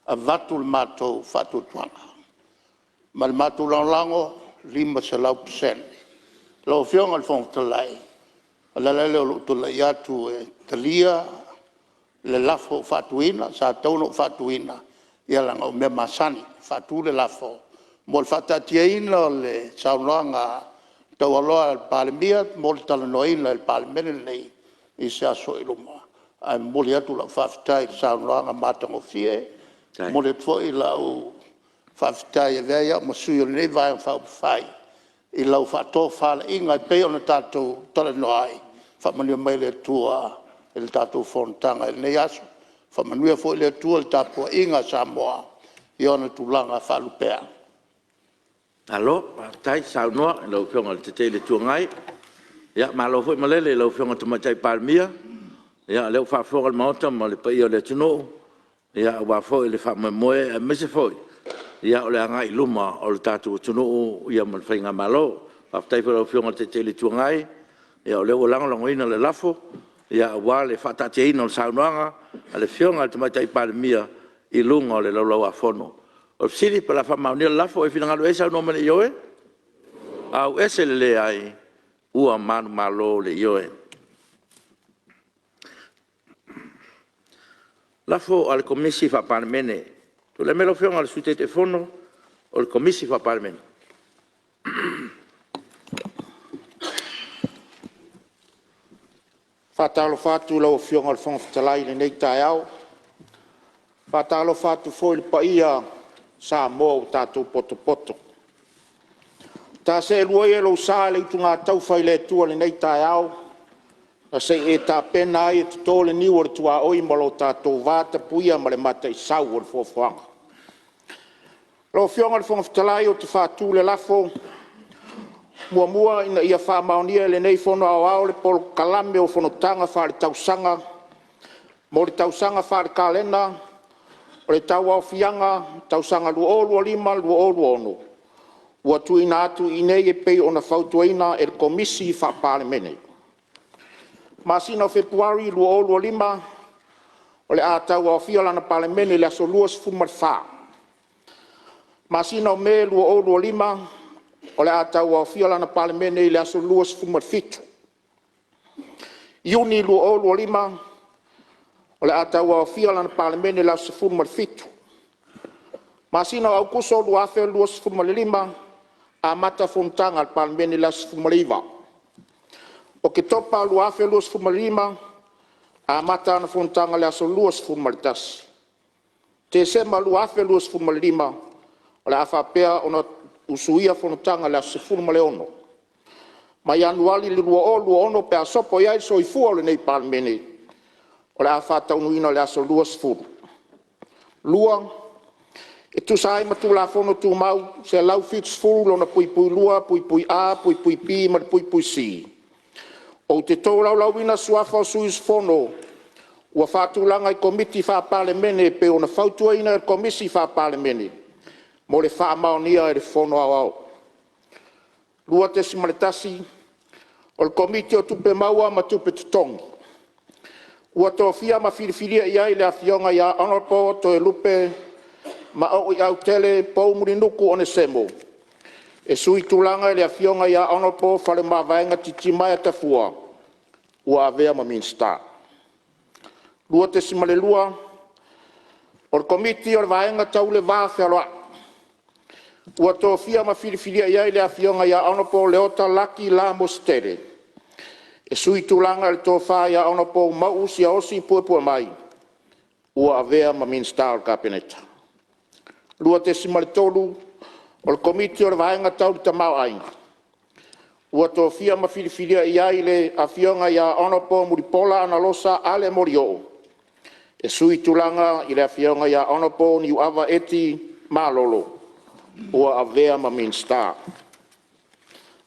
Avatu le matou faatuatuaga ma le matou lagolago e 500%. Lau Afioga i le Fofoga Fetalai, o le ala lea o lou tulai atu e talia le lafo ua faatuina. Sa tatau ona ou faatuina ia leaga o mea masani e faatu le lafo mo le faataatiaina o le saunoaga taualoa a le Palemia mo le talanoaina e le Palemene lenei i se aso o i luma. Ae momoli atu lau faafetai i le saunoaga matagofie. E momoli atu foi lau faafetai e avea ai au ma sui o lenei Vaega Faaupufai i lau faatofalaiga e pei ona tatou talanoa ai. Faamanuia mai le Atua i le tatou fonotaga i lenei aso. Faamanuia foi le Atua i le tapuaiga a Samoa i ona tulaga faalupea. Malo faafetai saunoa i lau Afioga i le Taitai o le Itu Agai, malo foi malele i lau Afioga i le Tamaitai Palemia. O lea ua faafofoga le Maota ma le paia o le atunuu aua foi le faamoemoe aemaise foi o le agai i luma o le tatou atunuu ma le faigamalo. Faafetai foi i lau Afioga i le Taitai o le Itu Agai, o lea ua lagolagoina le lafo aua le faataatiaina o le saunoaga a le Afioga i le Tamaitai Palemia i luga o le Laulau-a-Fono. O le fesili po o le a faamaonia le lafo. O ai e finagalo i ai saunoa mai i le ioe. Tusa ai ma Lafo a le Komisi Faa-Palemene. Tulai mai lau Afioga i le Sui Taitaifono o le Komisi Faa-Palemene. E faatalofa atu i lau Afioga i le Fofoga Fetalai i lenei taeao. E faatalofa atu foi i le paia o Samoa ua tatou potopoto. Ta seelua ia i lou sa le utugataufa i le Atua i lenei taeao na se i e tapena ai e toto le niu o le tuaoi ma lo tatou vatapuia ma le mataisau o le foafoaga. Lau Afioga i le Fofoga Fetalai ou te faatu le lafo; 1. Ina ia faamaonia e lenei Fono Aoao le Polokalame o Fonotaga Faale-Tausaga mo le tausaga faale-kalena o le Tauaofiaga tausaga 2025/2026 ua tuuina atu i inei e pei ona fautuaina e le Komisi Faa-Palemene. Masina o Fepuari 2025, o le a tauaofia lana Palemene i le aso 24. Masina o Me 2025, o le a tauaofia lana Palemene i le aso 27. Iuni 2025, o le a tauaofia lana Palemene i le aso 17. Masina o Aokuso 2025, amata fonotaga a le Palemene i le aso 19. Oketopa 2025, amata ana fonotaga i le aso 21. Tesema 2025, o le a faapea ona usuia fonotaga i le aso 16. Ma Ianuari 2026 pe a sopo i ai le soifua o lenei Palemene, o le a faataunuuina i le aso 20. 2. E tusa ai ma Tulafono Tumau 170(2)(a)(b) ma le (c), ou te tolaulauina suafa o sui usufono ua faatulaga i Komiti Faa-Palemene e pei ona fautuaina e le Komisi Faa-Palemene mo le faamaonia e le Fono Aoao. 2.1. O le Komiti o Tupe Maua ma Tupe Totogi, ua tofia ma filifilia i ai le Afioga ia Hon TOELUPE Maoi Autele Poumulinuku Onesemo e suitulaga i le Afioga ia Hon FALEMAVAEGA Titimaea Tafua ua avea ma Minisita. 2.2. O le Komiti o le Vaega Tau le Va Fealoai ua tofia ma filifilia i ai le Afioga ia Hon Leota Laki La Mositele e suitulaga i le Tofa ia Hon Mauu Siaosi Puepuemai ua avea ma Minisita o le Kapeneta. 2.3. O le Komiti o le Vaega Tau le Tamaoaiga ua tofia ma filifilia i ai le Afioga ia Hon Mulipola Anarosa Ale Molioo e suitulaga i le Afioga ia Hon Niuava Eti L. Malolo ua avea ma Minisita.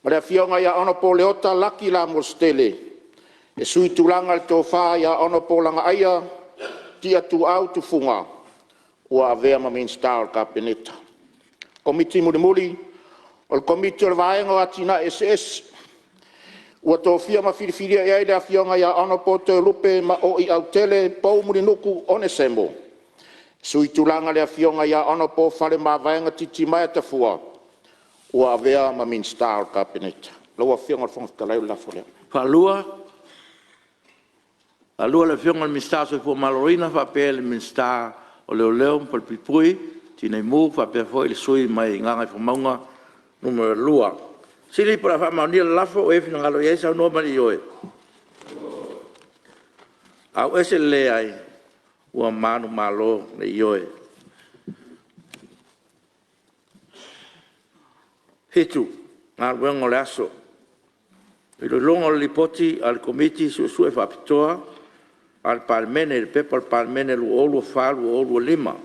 4. Afioga Hon Leota Laki Lamositele e suitulaga i le Tofa Hon Lagaaia Tiatuau Tufuga ua avea ma Minisita o le Kapeneta. Komiti Mulimuli: O le Komiti o le Vaega o Atinae Eseese ua tofia ma filifilia i ai le Afioga Hon Toelupe Maoi Autele Pou Mulinuu Onesemo e suitulaga i le Afioga Hon Faleomavaega Titimaea Tafua ua avea ma Minisita o le Kapeneta. Lau Afioga i le Fofoga Fetalai o le lafo lea. Faalua le Afioga i le Minisita o le Soifua Maloloina faapea le Minisita o Leoleo ma Falepuipui Tinei Mu faapea foi le sui usufono mai Gagaifomauga 2. O le a faamaonia le lafo, o lo o finagalo ai saunoa ma le ioe. Ua manumalo le Ioe. 7. Galuega o le Aso. Iloiloga o le Lipoti a le Komiti Suesue Faapitoa a le Palemene i le Pepa a le Palemene 2024/2025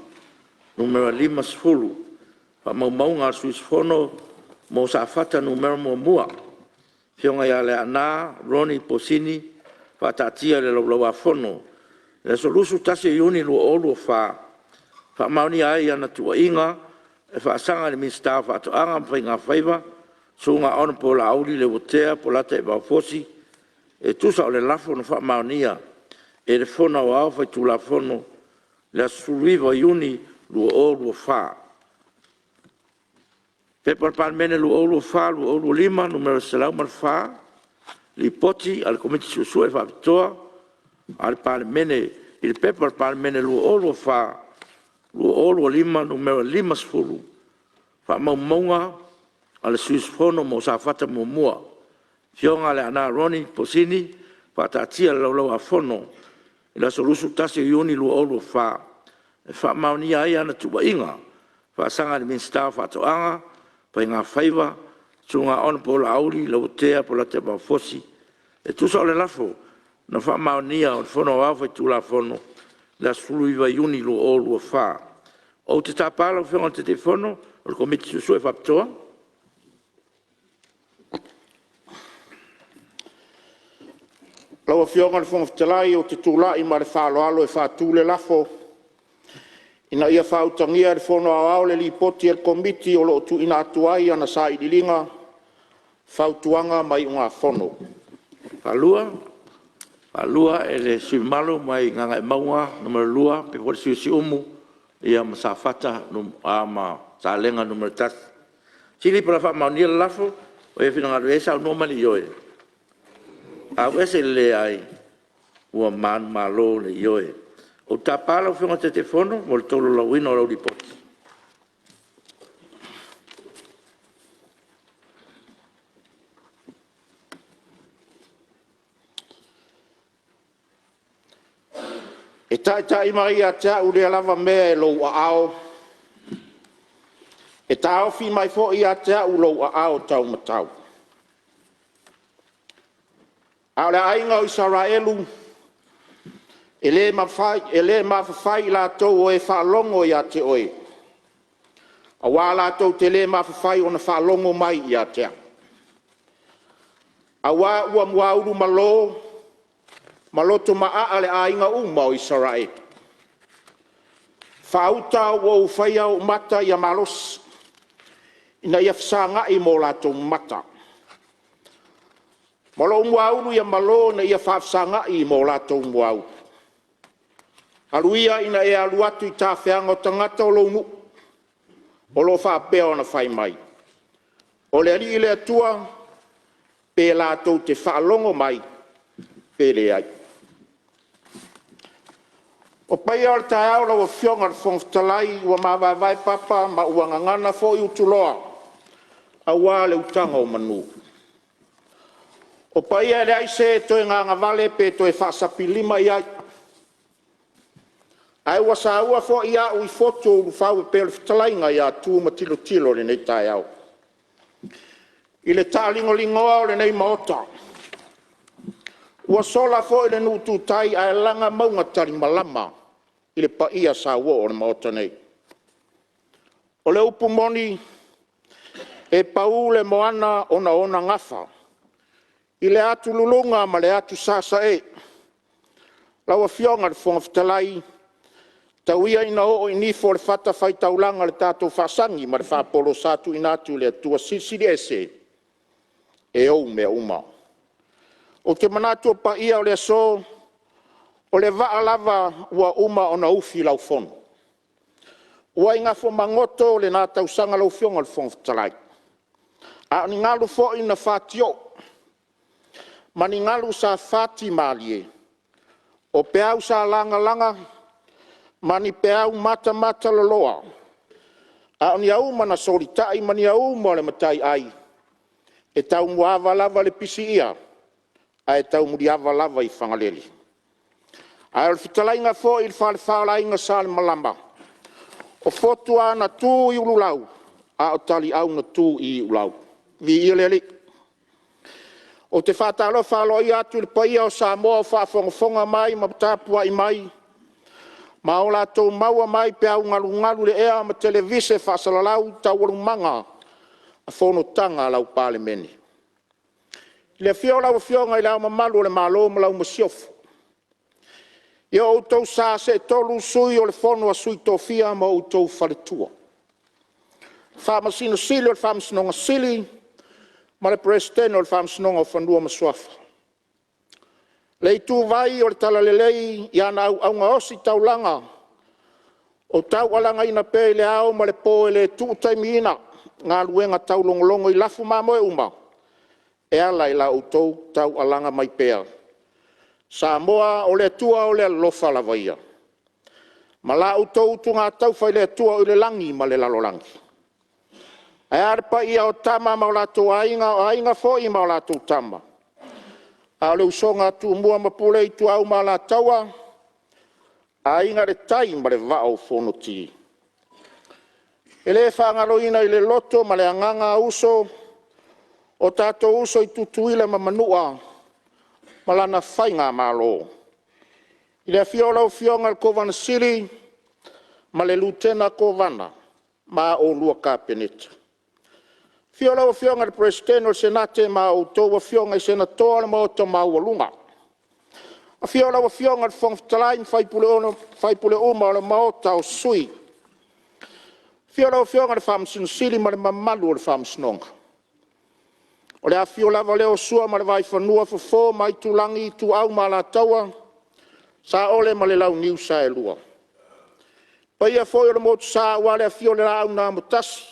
Nu.50, Faamaumauga a le Sui Usufono mo Safata 1, Afioga ia Leaana Ronnie Posini, faataatia i le Laulau-a-Fono i le aso 21 Iuni 2024, e faamaonia ai ana tuuaiga e faasaga i le Minisita o Faatoaga ma Faiga Faiva, Susuga Hon Laauli Leuatea Polataivao Fosi, e tusa o le Lafo na faamaonia e le Fono Aoao Faitulafono i le aso 19 Iuni 2024. P.P.2024/2025 Nu.104, Lipoti a le Komiti Suesue Faapitoa a le Palemene i le Pepa a le Palemene 2024/2025 Nu.50, Faamaumauga a le Sui Usufono mo Safata 1, Afioga Leaana Ronnie Posini, faataatia i le Laulau-a-Fono i le aso 21 Iuni 2024, e faamaonia ai ana tuuaiga e faasaga i le Minisita o Faatoaga ma Faiga Faiva, Susuga Hon Laauli Leuatea Polataivao Fosi, e tusa o le Lafo na faamaonia e le Fono Aoao Faitulafono i le aso 19 Iuni 2024. Ou te tapa lau Afioga i le Taitaifono o le Komiti Suesue Faapitoa. Lau Afioga i le Fofoga Fetalai ou te tulai ma le faaaloalo e faatu le lafo, Ina ia faautagia e le Fono Aoao le Lipoti a le Komiti o lo o tuuina atu ai ana Sailiiliga, Fautuaga ma Iugafono. Faalua e le sui usufono mamalu mai Gagaemauga 2, faapea foi le sui usufono o Siumu ma Salega 1. O le a faamaonia le lafo. Ua e finagalo i ai, saunoa mai le ioe. Ua manumalo le Ioe. Ou te tapa lau Afioga i le Taitaifono mo le tolaulauina o lau Lipoti. E taitai mai ia te au lea lava mea i lou aao, e taofi mai foi ia te au lou aao taumatau. A o le aiga o Isaraelu, e le mafafai i latou o e faalogo ia te Oe, aua latou te le mafafai ona faalogo mai ia te au. Aua ua muaulu malo ma loto maaa le aiga uma o Isaraelu. Faauta ua ou faia ou mata ia malosi, ina ia fesagai ma o latou mata, ma lou muaulu ia malo ina ia faafesagai ma o latou muaulu. Alu ia ina e alu atu i tafeaga o tagata o lou nuu o lo o faapea ona fai mai, ‘O le Alii le Atua’, pe latou te faalogo mai pe leai. O paia o le taeao lau Afioga i le Fofoga Fetalai ua mavaevae papa ma ua gagana foi utuloa aua le utaga o manu. O paia e leai se toe gagavale pe toe faasapilima i ai, ae ua saua foi a'u i fotu o ulufau e pei o le fetalaiga ia Tu ma Tilotilo i lenei taeao i le taaligoligoa o lenei Maota. Ua sola foi le nuu tu tai ae laga mauga talimalama i le paia sauoo o le Maota nei. O le upu moni, E pau le moana ona o ona gafa i le atululuga ma le atusasae. Lau Afioga i le Fofoga Fetalai, tau ia ina oo i nifo le fatafaitaulaga o le tatou faasagi ma le faapolo sa tuuina atu i le Atua Silisili Ese e ou mea uma. Ou te manatu o paia o le aso, o le vaa lava ua uma ona ufi i laufono, ua i Gafomagoto lena tausaga lau Afioga i le Fofoga Fetalai, a o ni galu foi na fatioo ma ni galu sa fatimalie, o peau sa lagalaga ma ni peau matamataloloa, a o ni auma na solitai ma ni auma o le mataiai, e taumuaava lava le pisiia ae taumuliava lava i Fagalele. Ae o le fetalaiga foi i le Falefa o le Aiga Salemalama, o fotu lava na tu i ululau a o taliau na tu i iulau. Viia le Alii. Ou te faatalofa aloaia atu i le paia o Samoa o faafogafoga mai ma tapuai mai ma o latou maua mai peau galugalu i le ea ma televise faasalalau i taualumaga a fonotaga a lau Palemene. I le afio o lau Afioga i Le Ao Mamalu o le Malo ma lau Masiofo, i o outou Sa seetolu Sui o le Fono a Sui Tofia ma outou Faletua, Faamasino Sili o le Faamasinoga Sili ma le Peresetene o le Faamasinoga o Fanua ma Suafa. Le ituvai o le Talalelei i ana auauna ositaulaga o taualagaina pea i le ao ma le po e le tuu taimiina galuega taulogologo i lafu mamoe uma e ala i la outou taualaga mai pea. Samoa o le Atua o le alofa lava ia ma la outou utugataufa i le Atua o i le lagi ma le lalolagi. Ae a le paia o Tama ma o latou Aiga, o Aiga foi ma latou Tama, a o le usoga a Tumua ma Pule, Ituau ma Alataua, Aiga i le Tai ma le Vaa o Fonoti. E le faagaloina i le loto ma le agaga uso, o tatou uso i Tutuila ma Manua ma lana Faigamalo, i le afio o lau Afioga i le Kovana Sili ma le Lutena Kovana ma oulua Kapeneta. Afio lau Afioga i le Peresetene o le Senate ma a outou Afioga i Senatoa o le Maota maualuga. Afio lau Afioga i le Fofoga Fetalai ma sui usufono uma o le Maota o Sui. Afio lau Afioga i le Faamasino Sili ma le mamalu o le Faamasinoga. O le afifio lava lea o Sua ma le Vaifanua, Fofo ma Aitulagi, Ituau ma Alataua, Saole ma le Launiu Saelua. Le paia foi o le Motusa aua le afio o le Laau na Amotasi,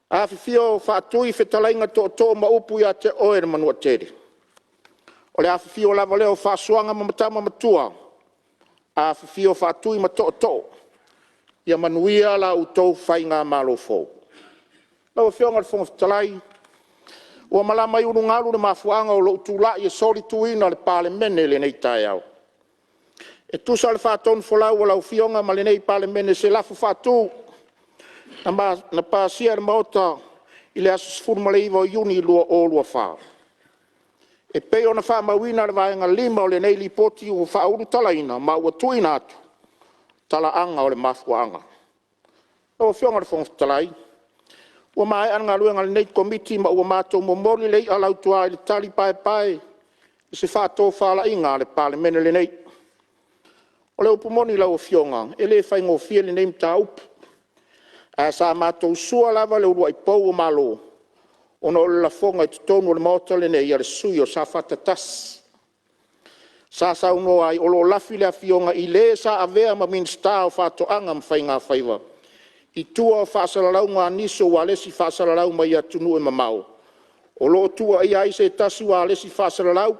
afifio Faatui, Fetalaiga Tootoo ma upu ia te Oe le Manuatele. O le afifio lava lea o Faasuaga ma Tama Matua, afifio Faatui ma Tootoo, ia manuia la outou Faigamalo fou. Lau Afioga i le Fofoga Fetalai, ua malama i ulugalu le mafuaaga o lou tulai e solituina le Palemene i lenei taeao, e tusa o le faatonufolau a lau Afioga ma lenei Palemene i se lafo faatu na pasia e le Maota i le aso 19 Iuni 2024, e pei ona faamauina i le Vaega 5 o lenei Lipoti ua faaulutalaina ma ua tuuina atu, talaaga o le mafuaaga. Lau Afioga i le Fofoga Fetalai, ua maea le galuega a lenei Komiti ma ua matou momoli le i'a lautoa i le tali paepae i se faatofalaiga a le Palemene lenei. O le upu moni lau Afioga, e le faigofie lenei mataupu, ae sa matou sua lava le uluai pou o Malo ona o le lafoga i totonu o le Maota lenei a le sui usufono o Safata 1, sa saunoa ai o lo o lafi le Afioga i le sa avea ma Minisita o Faatoaga ma Faigafaiva i tua o faasalalauga a nisi o ualesi faasalalau mai atunuu e mamao o lo o tuuaia ai se tasi ualesi faasalalau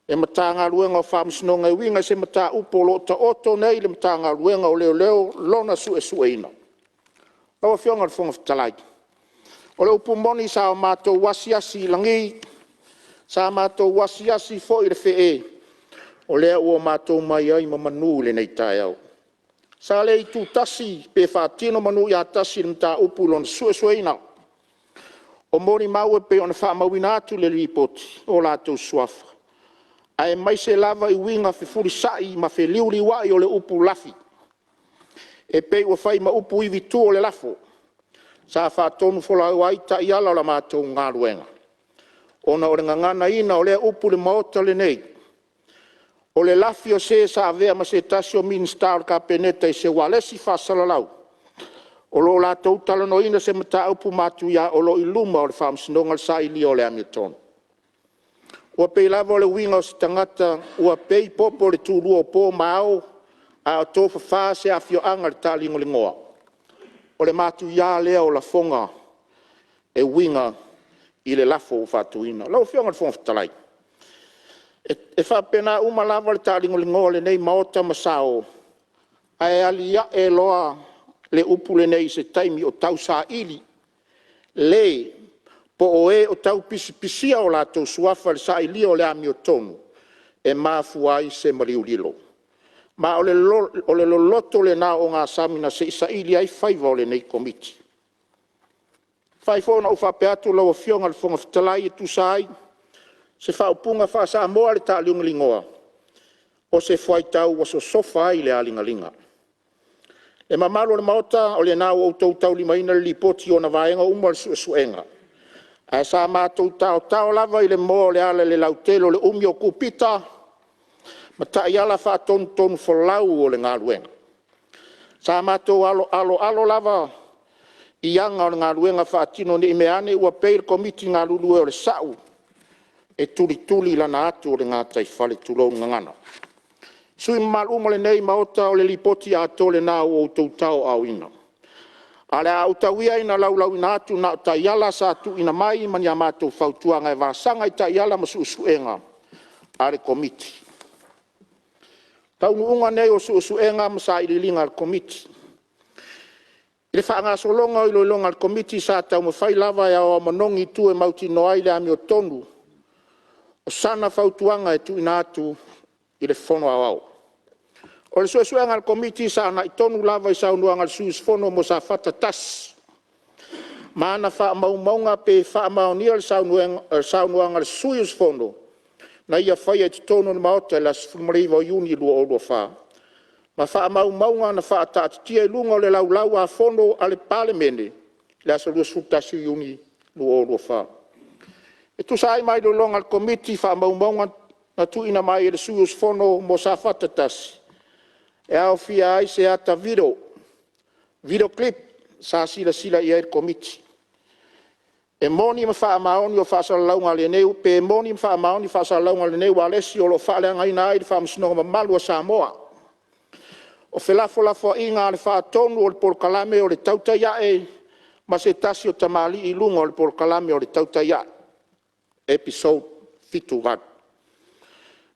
le Matagaluega o Faamasinoga e uiga i se mataupu o lo o taoto nei i le Matagaluega o Leoleo lona suesueina. Lau Afioga i le Fofoga Fetalai, o le upu moni sa matou asiasi i lagi, sa matou asiasi foi i le fe'e, o lea ua matou mai ai ma manu i lenei taeao. Sa le itutasi pe faatino manu ia tasi i le mataupu i lona suesueina o molimau e pei ona faamauina atu i le Lipoti o latou suafa aemaise lava i uiga fefulisai ma feliuliuai o le upu lafi, e pei ua fai ma upu ivitu o le lafo. Sa faatonufolau ai taiala o la matou galuega ona o le gaganaina o lea upu i le Maota lenei. O le lafi o se sa avea ma se tasi o Minisita o le Kapeneta i se ualesi faasalalau o lo o latou talanoaina se mataupu matuia o lo o i luma o le Faamasinoga le sailia o le amiotonu. Ua pei lava o le uiga o se tagata ua pei popo i le tulua o po ma ao a o tofafa se afioaga i le taaligoligoa. O le matuia lea o lafoga e uiga i le lafo ua faatuina. Lau Afioga i le Fofoga Fetalai, e faapena uma lava le taaligoligoa o lenei Maota ma sao, ae alia'e loa le upu lenei i se taimi o tausaili le po o e o tau pisipisia o latou suafa i le sailia o le amiotonu e mafua ai se maliu lilo. Ma o le loloto lena o ogasami na se i saili ai faiva o lenei Komiti. E mafai foi ona ou faapea atu lau Afioga i le Fofoga Fetalai e tusa ai se faaupuga faa-Samoa i le taaligoligoa, o se fuaitau ua sosofa ai le aligaliga. Le mamalu o le Maota, o lena ua outou taulimaina le Lipoti i ona vaega uma o le suesuega, ae sa matou taotao lava i le moa o le ala i le lautele o le umi o cupita ma taiala faatonutonufolau o le galuega. Sa matou aloalo lava i aga o le galuega faatino ne i meaane ua pei le Komiti galulue o le sa'u e tulituli i lana atu o le gataifale, tulou le gagana. Sui usufono mamalu uma o lenei Maota, o le Lipoti atoa lena ua outou tauaaoina. Ae o le a ou tau ia ina laulauina atu na o taiala sa tuuina mai ma ni a matou fautuaga e vasaga i taiala ma suesuega a le Komiti. Taunuuga nei o suesuega ma sailiiliga a le Komiti. I le faagasologa o iloiloga a le Komiti sa taumafai lava e aoao manogi itu e mautinoa ai le amiotonu o sana fautuaga e tuuina atu i le Fono Aoao. O le suesuega a le Komiti sa agai tonu lava i saunoaga a le sui usufono mo Safata 1 ma ana faamaumauga pe faamaonia le saunoaga a le sui usufono na ia faia i totonu o le Maota i le aso 19 Iuni 2024 ma faamaumauga na faataatitia i luga o le Laulau-a-Fono a le Palemene i le aso 21 Iuni 2024. E tusa ai ma iloiloga a le Komiti i faamaumauga na tuuina mai e le sui usufono mo Safata 1, e aofia ai se ata video, video clip sa silasila i ai le Komiti. E moni ma faamaoni pe moni ma faamaoni faasalalauga a lenei ualesi o lo o faaleagaina ai le Faamasinoga mamalu a Samoa. O felafolafoaiga a le Faatonu o le Polokalame o le Tautai Ae ma se tasi o tamalii i luga o le Polokalame o le Tautai Ae Episode 78.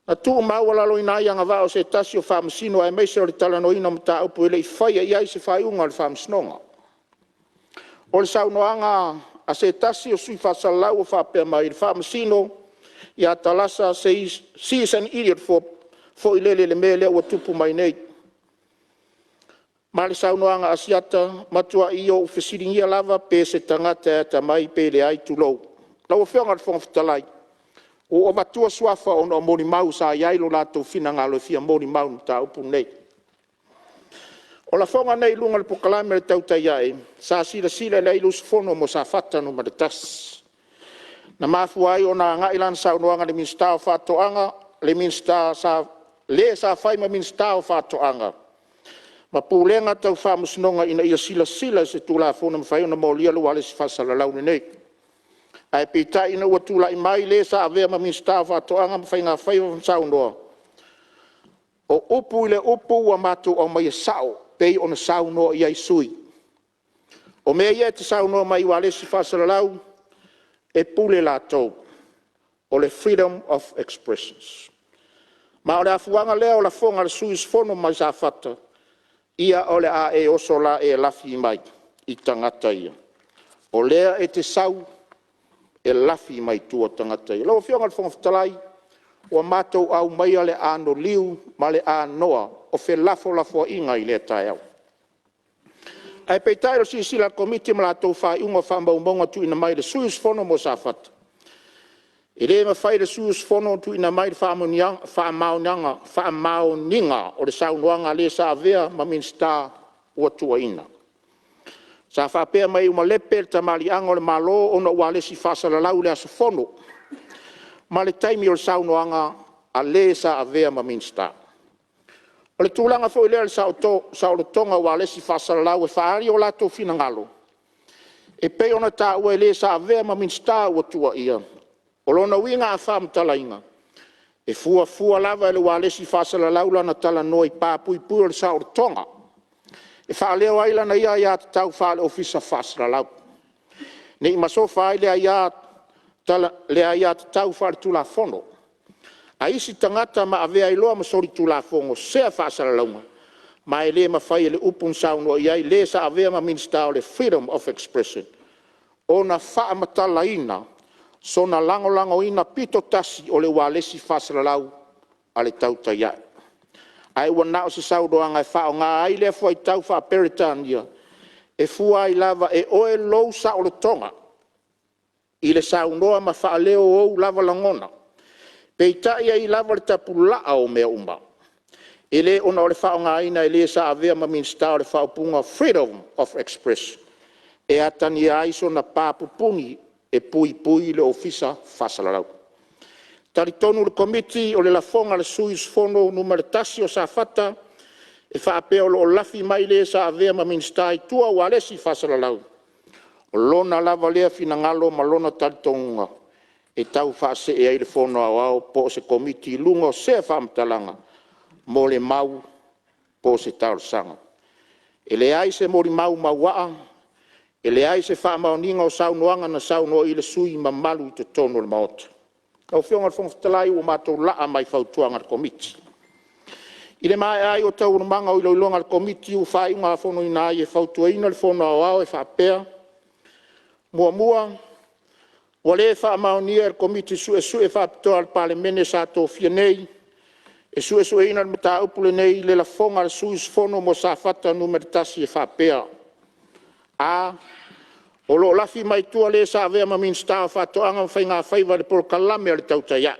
Na tuumaualaloina ai agavaa o se tasi o Faamasino aemaise o le talanoaina o mataupu e le i faia i ai se faaiuga a le Faamasinoga. O le saunoaga a se tasi o sui faasalalau o faapea mai, le Faamasino ia Tarasa “she is an idiot” foi lele i le mea lea ua tupu mai nei. Ma le saunoaga a Asiata, “Matuai ou fesiligia lava pe se tagata e atamai pe leai, tulou.” Lau Afioga i le Fofoga Fetalai, ua ou avatua suafa ona o molimau sa i ai lo latou finagalo e fia molimau i le mataupu lenei. O lafoga nei i luga o le Polokalame o le Tautai Ae sa silasila i ai le usufono mo Safata 1, na mafua ai ona agai lana saunoaga i le Minisita o Faatoaga, le sa fai ma Minisita o Faatoaga ma Pulega Tau Faamasinoga ina ia silasila i se Tulafono e mafai ona molia le ualesi faasalalau lenei. Ae peitai ina ua tulai mai le sa avea ma Minisita o Faatoaga ma Faiga Faiva ma saunoa, o upu i le upu ua matou aumaia sao pei ona saunoa i ai sui usufono. O mea ia e te saunoa mai ai i ualesi faasalalau, e pule latou, o le freedom of expressions. Ma o le afuaga lea o lafoga a le sui usufono mai Safata, ia o le a e oso la e lafi mai i tagata ia, o lea e te sau e lafi mai tua tagata ia. Lau Afioga i le Fofoga Fetalai, ua matou aumaia le anoliu ma le anoa o felafolafoaiga i lea taeao. Ae peitai o le silasila a le Komiti ma latou faaiuga o faamaumauga tuuina mai e le sui usufono mo Safata, e le mafai e le sui usufono ona tuuina mai le faamaoniga o le saunoaga a le sa avea ma Minisita ua tuuaiina. Sa faapea mai ua malepe le tamaliiaga o le Malo ona o ualesi faasalalau i le aso fono ma le taimi o le saunoaga a le sa avea ma Minisita. O le tulaga foi lea i le saolotoga o ualesi faasalalau e faaali o latou finagalo e pei ona taua e le sa avea ma Minisita ua tuuaia. O lona uiga a faamatalaina, e fuafua lava e le ualesi faasalalau lana talanoa i pa puipui o le saolotoga e faaleo ai lana ia aiatatau faale-Ofisa faasalalau, ne i masofa ai le aiatatau faale-Tulafono a isi tagata ma avea ai loa ma solitulafono sea faasalalauga, ma e le mafai e le upu na saunoa i ai le sa avea ma Minisita o le freedom of expression ona faamatalaina sona lagolagoina pito tasi o le ualesi faasalalau a le Tautai A'e, ae ua na o se saunoaga e faaaoga ai lea fuaitau faa-Peretania e fua ai lava e oe lou saolotoga i le saunoa ma faaleo o ou lava lagona. Peitai, e i ai lava le tapulaa o mea uma. E le ona o le faaaogaina e le sa avea ma Minisita o le faaupuga freedom of expression e atagia ai sona pa pupuni e puipui le Ofisa Faasalalau. E talitonu le Komiti o le lafoga a le sui usufono Nu.1 o Safata e faapea o lo o lafi mai le sa avea ma Minisita i tua ualesi faasalalau, o lona lava lea finagalo ma lona talitonuga e tau faasee ai le Fono Aoao po o se Komiti i luga o sea faamatalaga, molimau po o se talosaga. E leai se molimau mauaa, e leai se faamaoniga o saunoaga na saunoa i ai le sui usufono mamalu i totonu o le Maota. Lau Afioga i le Fofoga Fetalai ua matou laa mai fautuaga a le Komiti. I le maea ai o Taualumaga o iloiloga a le Komiti ua faaiugafonoina ai e fautuaina le Fono Aoao e faapea: 1. Ua le faamaonia e le Komiti Suesue Faapitoa a le Palemene sa tofia nei e suesueina le mataupu lenei le lafoga a le sui usufono mo Safata 1 e faapea: a. O lo o lafi mai tua le sa avea ma Minisita o Faatoaga ma Faiga Faiva i le polokalame a le Tautai Ae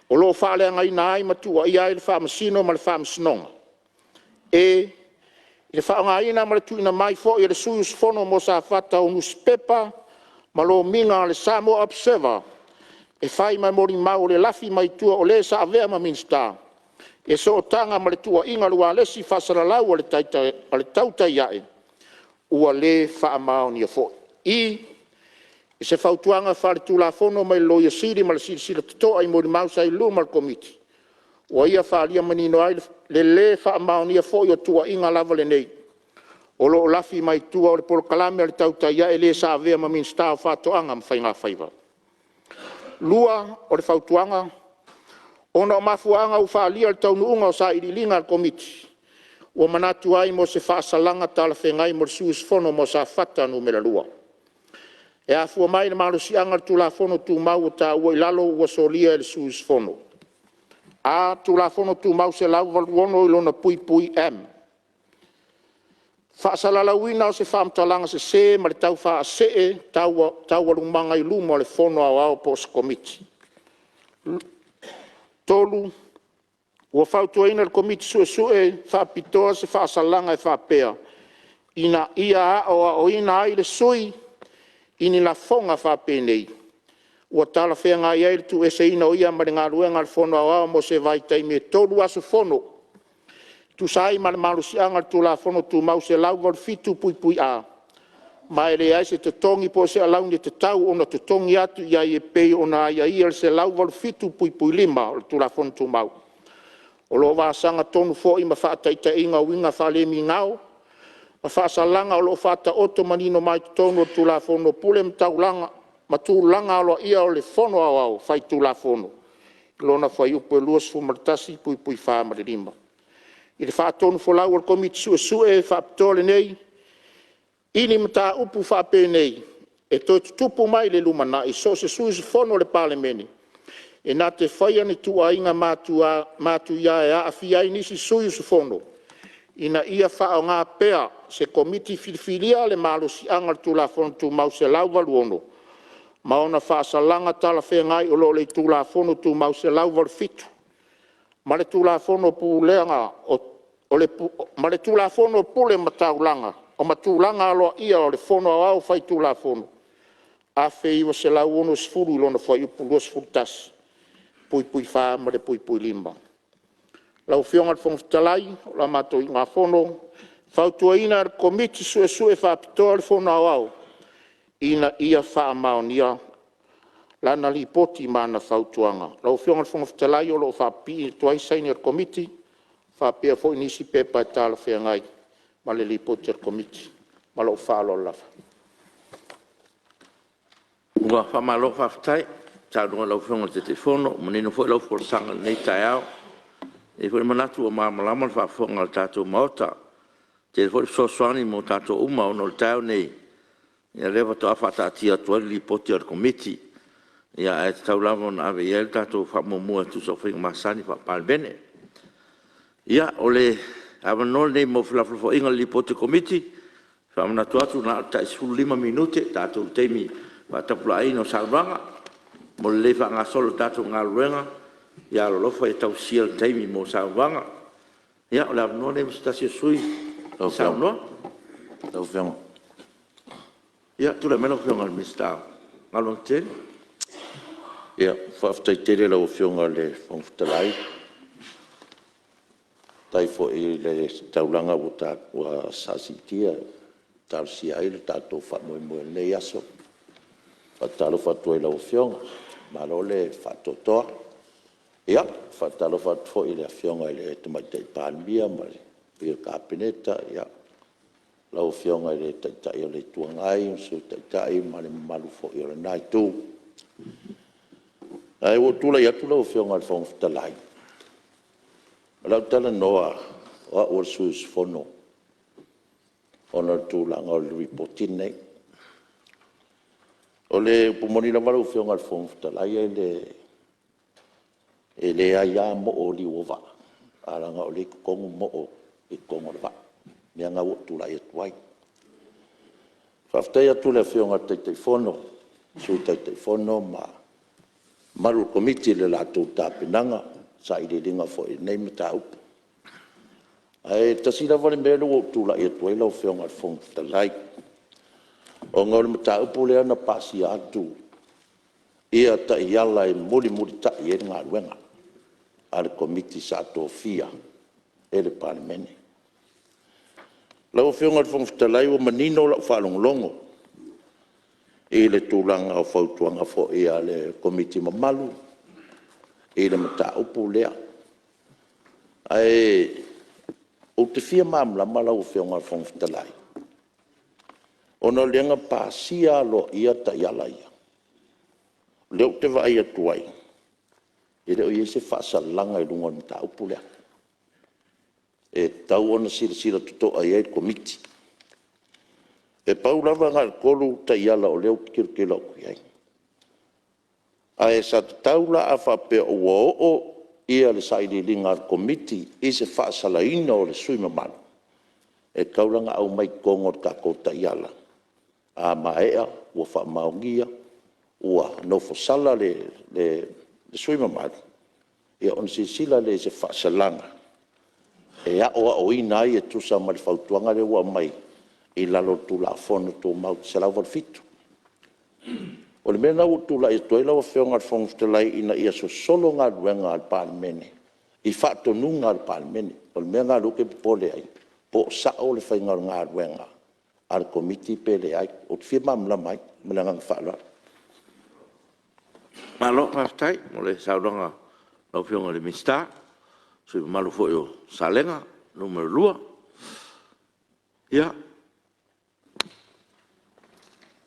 o lo o faaleagaina ai ma tuuaia ai le Faamasino ma le Faamasinoga. e). I le faaaogaina ma le tuuina mai foi e le sui usufono mo Safata o Nusipepa ma Lomiga o le Samoa Observer e fai ma molimau o le lafi mai tua o le sa avea ma Minisita, e sootaga ma le tuuaiga i le ualesi faasalalau a le Tautai Ae, ua le faamaonia foi. i). I se Fautuaga Faaletulafono mai le Loia Sili ma le silasila totoa i molimau sa i luma o le Komiti, ua ia faaalia manino ai le le faamaonia foi o tuuaiga lava lenei o lo o lafi mai tua o le polokalame a le Tautai Ae i le sa avea ma Minisita o Faatoaga ma Faiga Faiva. 2. O le Fautuaga: Ona o mafuaaga ua faaalia i le taunuuga o sailiiliga a le Komiti, ua manatu ai mo se faasalaga talafeagai mo le sui usufono mo Safata 2. E afua mai i le malosiaga o le Tulafono Tumau ua taua i lalo ua solia e le sui usufono: a). Tulafono Tumau 186(M), faasalalauina o se faamatalaga sese ma le taufaasee taualumaga i luma o le Fono Aoao po o se Komiti. 3. Ua fautuaina e le Komiti Suesue Faapitoa se faasalaga e faapea: Ina ia aoaoina ai le sui usufono i ni lafoga faapenei ua talafeagai ai le tuueseina o ia mai le galuega a le Fono Aoao mo se vaitaimi e 3 aso fono, e tusa ai ma le malosiaga o le Tulafono Tumau 187(A), ma e leai se totogi po o se alauni e tatau ona totogi atu i ai e pei ona aiaia i le 187(5) o le Tulafono Tumau. O lo o vasaga tonu foi ma faataitaiga o uiga faalemigao ma faasalaga o lo o faataoto manino mai totonu o le Tulafono o Pule ma Tulaga Aloaia o le Fono Aoao Faitulafono i lona Fuaiupu 21(4) ma le (5). I le faatonufolau a le Komiti Suesue Faapitoa lenei, i ni mataupu faapenei e toe tutupu mai i le lumanai, so o se sui usufono o le Palemene e na te faia ni tuuaiga matuia e aafia ai nisi sui usufono, ina ia faaaoga pea se Komiti Filifilia le malosiaga o le Tulafono Tumau 186 ma ona faasalaga talafeagai o lo o i le Tulafono Tumau 187 ma le Tulafono o Pule ma Taulaga. ma Tulaga Aloaia o le Fono Aoao Faitulafono 1960 i lona Fuaiupu 21(4) ma le (5). Lau Afioga i le Fofoga Fetalai, o la matou Iugafono, e fautuaina e le Komiti Suesue Faapitoa le Fono Aoao, Ina ia faamaonia lana Lipoti ma ana Fautuaga. Lau Afioga i le Fofoga Fetalai, o lo o faapipii atu ai saini a le Komiti faapea foi nisi pepa e talafeagai ma le Lipoti a le Komiti. Ma lou faaaloalo lava. Ua faamalo faafetai saunoa i lau Afioga i le Taitaifono, ua manino foi lau folasaga i lenei taeao. E i ai foi le manatu ua malamalama le faafofoga a le tatou Maota. E tele foi le fesoasoani mo tatou uma ona o le taeao nei, o lea faatoa faataatia atu ai le Lipoti a le Komiti, ae tatau lava ona ave i ai le tatou faamuamua e tusa o faiga masani Faa-Palemene. Ia, o le avanoa lenei mo felafolafoaiga i le Lipoti a le Komiti. E faamanatu atu na o le tai 15 minute le tatou taimi faatapulaaina o saunoaga mo le lelei faagasolo o le tatou galuega. Ia alolofa ia tausisia le taimi mo saunoaga. Ia o le avanoa lenei mo se tasi o sui usufono e saunoa. Ia, tulai mai lau Afioga i le Minisita o Galuega Tetele. Faafetai tele i lau Afioga i le Fofoga Fetalai, faafetai foi i le taulaga sa siitia e talosia ai le tatou faamoemoe i lenei aso. E faatalofa atu ai i lau Afioga, malo le faatoatoa. E faatalofa atu foi i le Afioga i le Tamaitai Palemia ma le paia o le Kapeneta, lau Afioga i le Taitai o le Itu Agai ma le Sui Taitai ma le mamalu foi o lena Itu. Ae ua ou tulai atu lau Afioga i le Fofoga Fetalai, o le a ou talanoa o au o le sui usufono ona o le tulaga o le Lipoti lenei. O le upu moni lava lau Afioga i le Fofoga Fetalai, e leai lava moo o liu o vaa, ae leaga o lea e i totonu moo i totonu o le vaa, o le mea lena ua ou tulai atu ai. Faafetai atu i le Afioga i le Taitaifono, Sui Taitaifono ma le mamalu o le Komiti i le latou tapenaga, sailiiliga foi i lenei mataupu. Ae tasi lava le mea lea ua ou tulai atu ai lau Afioga i le Fofoga Fetalai, ona o le mataupu lea na pasia atu taiala e mulimulitai ai le galuega a le Komiti sa tofia e le Palemene. Lau Afioga i le Fofoga Fetalai ua manino lau faalogologo i le tulaga o fautuaga foi a le Komiti mamalu i le mataupu lea. Ae ou te fia malamalama lau Afioga i le Fofoga Fetalai, ona o lea na pasia aloaia taiala ia, o lea ou te vaai atu ai, e le o i ai se faasalaga i luga o le mataupu lea, e tatau ona silasila totoa i ai le Komiti. E pau lava na o le 3 taiala o lea ou te tilotilo atu i ai, ae sa tatau la a faapea ua oo le sailiiliga a le Komiti i se faasalaina o le sui usufono mamalu, e tatau la ona aumai i totonu o le tatou taiala, a maea ua faamaonia ua nofosala le sui usufono mamalu, ia ona silasila lea i se faasalaga e aoaoina ai e tusa ma le fautuaga lea ua aumai i lalo o le Tulafono Tumau 187. O le mea lena ua ou tulai atu ai lau Afioga i le Fofoga Fetalai, ina ia sosolo galuega a le Palemene i faatonuga a le Palemene. O le mea lena o lea ou te popole ai, po o sao le faiga o le galuega a le Komiti pe leai. Ou te fia malamalama ai. Ma le agaga faaaloalo. Malo faafetai mo le saunoaga a lau Afioga i le Minisita, o le sui usufono mamalu foi mo Salega 2. Ia,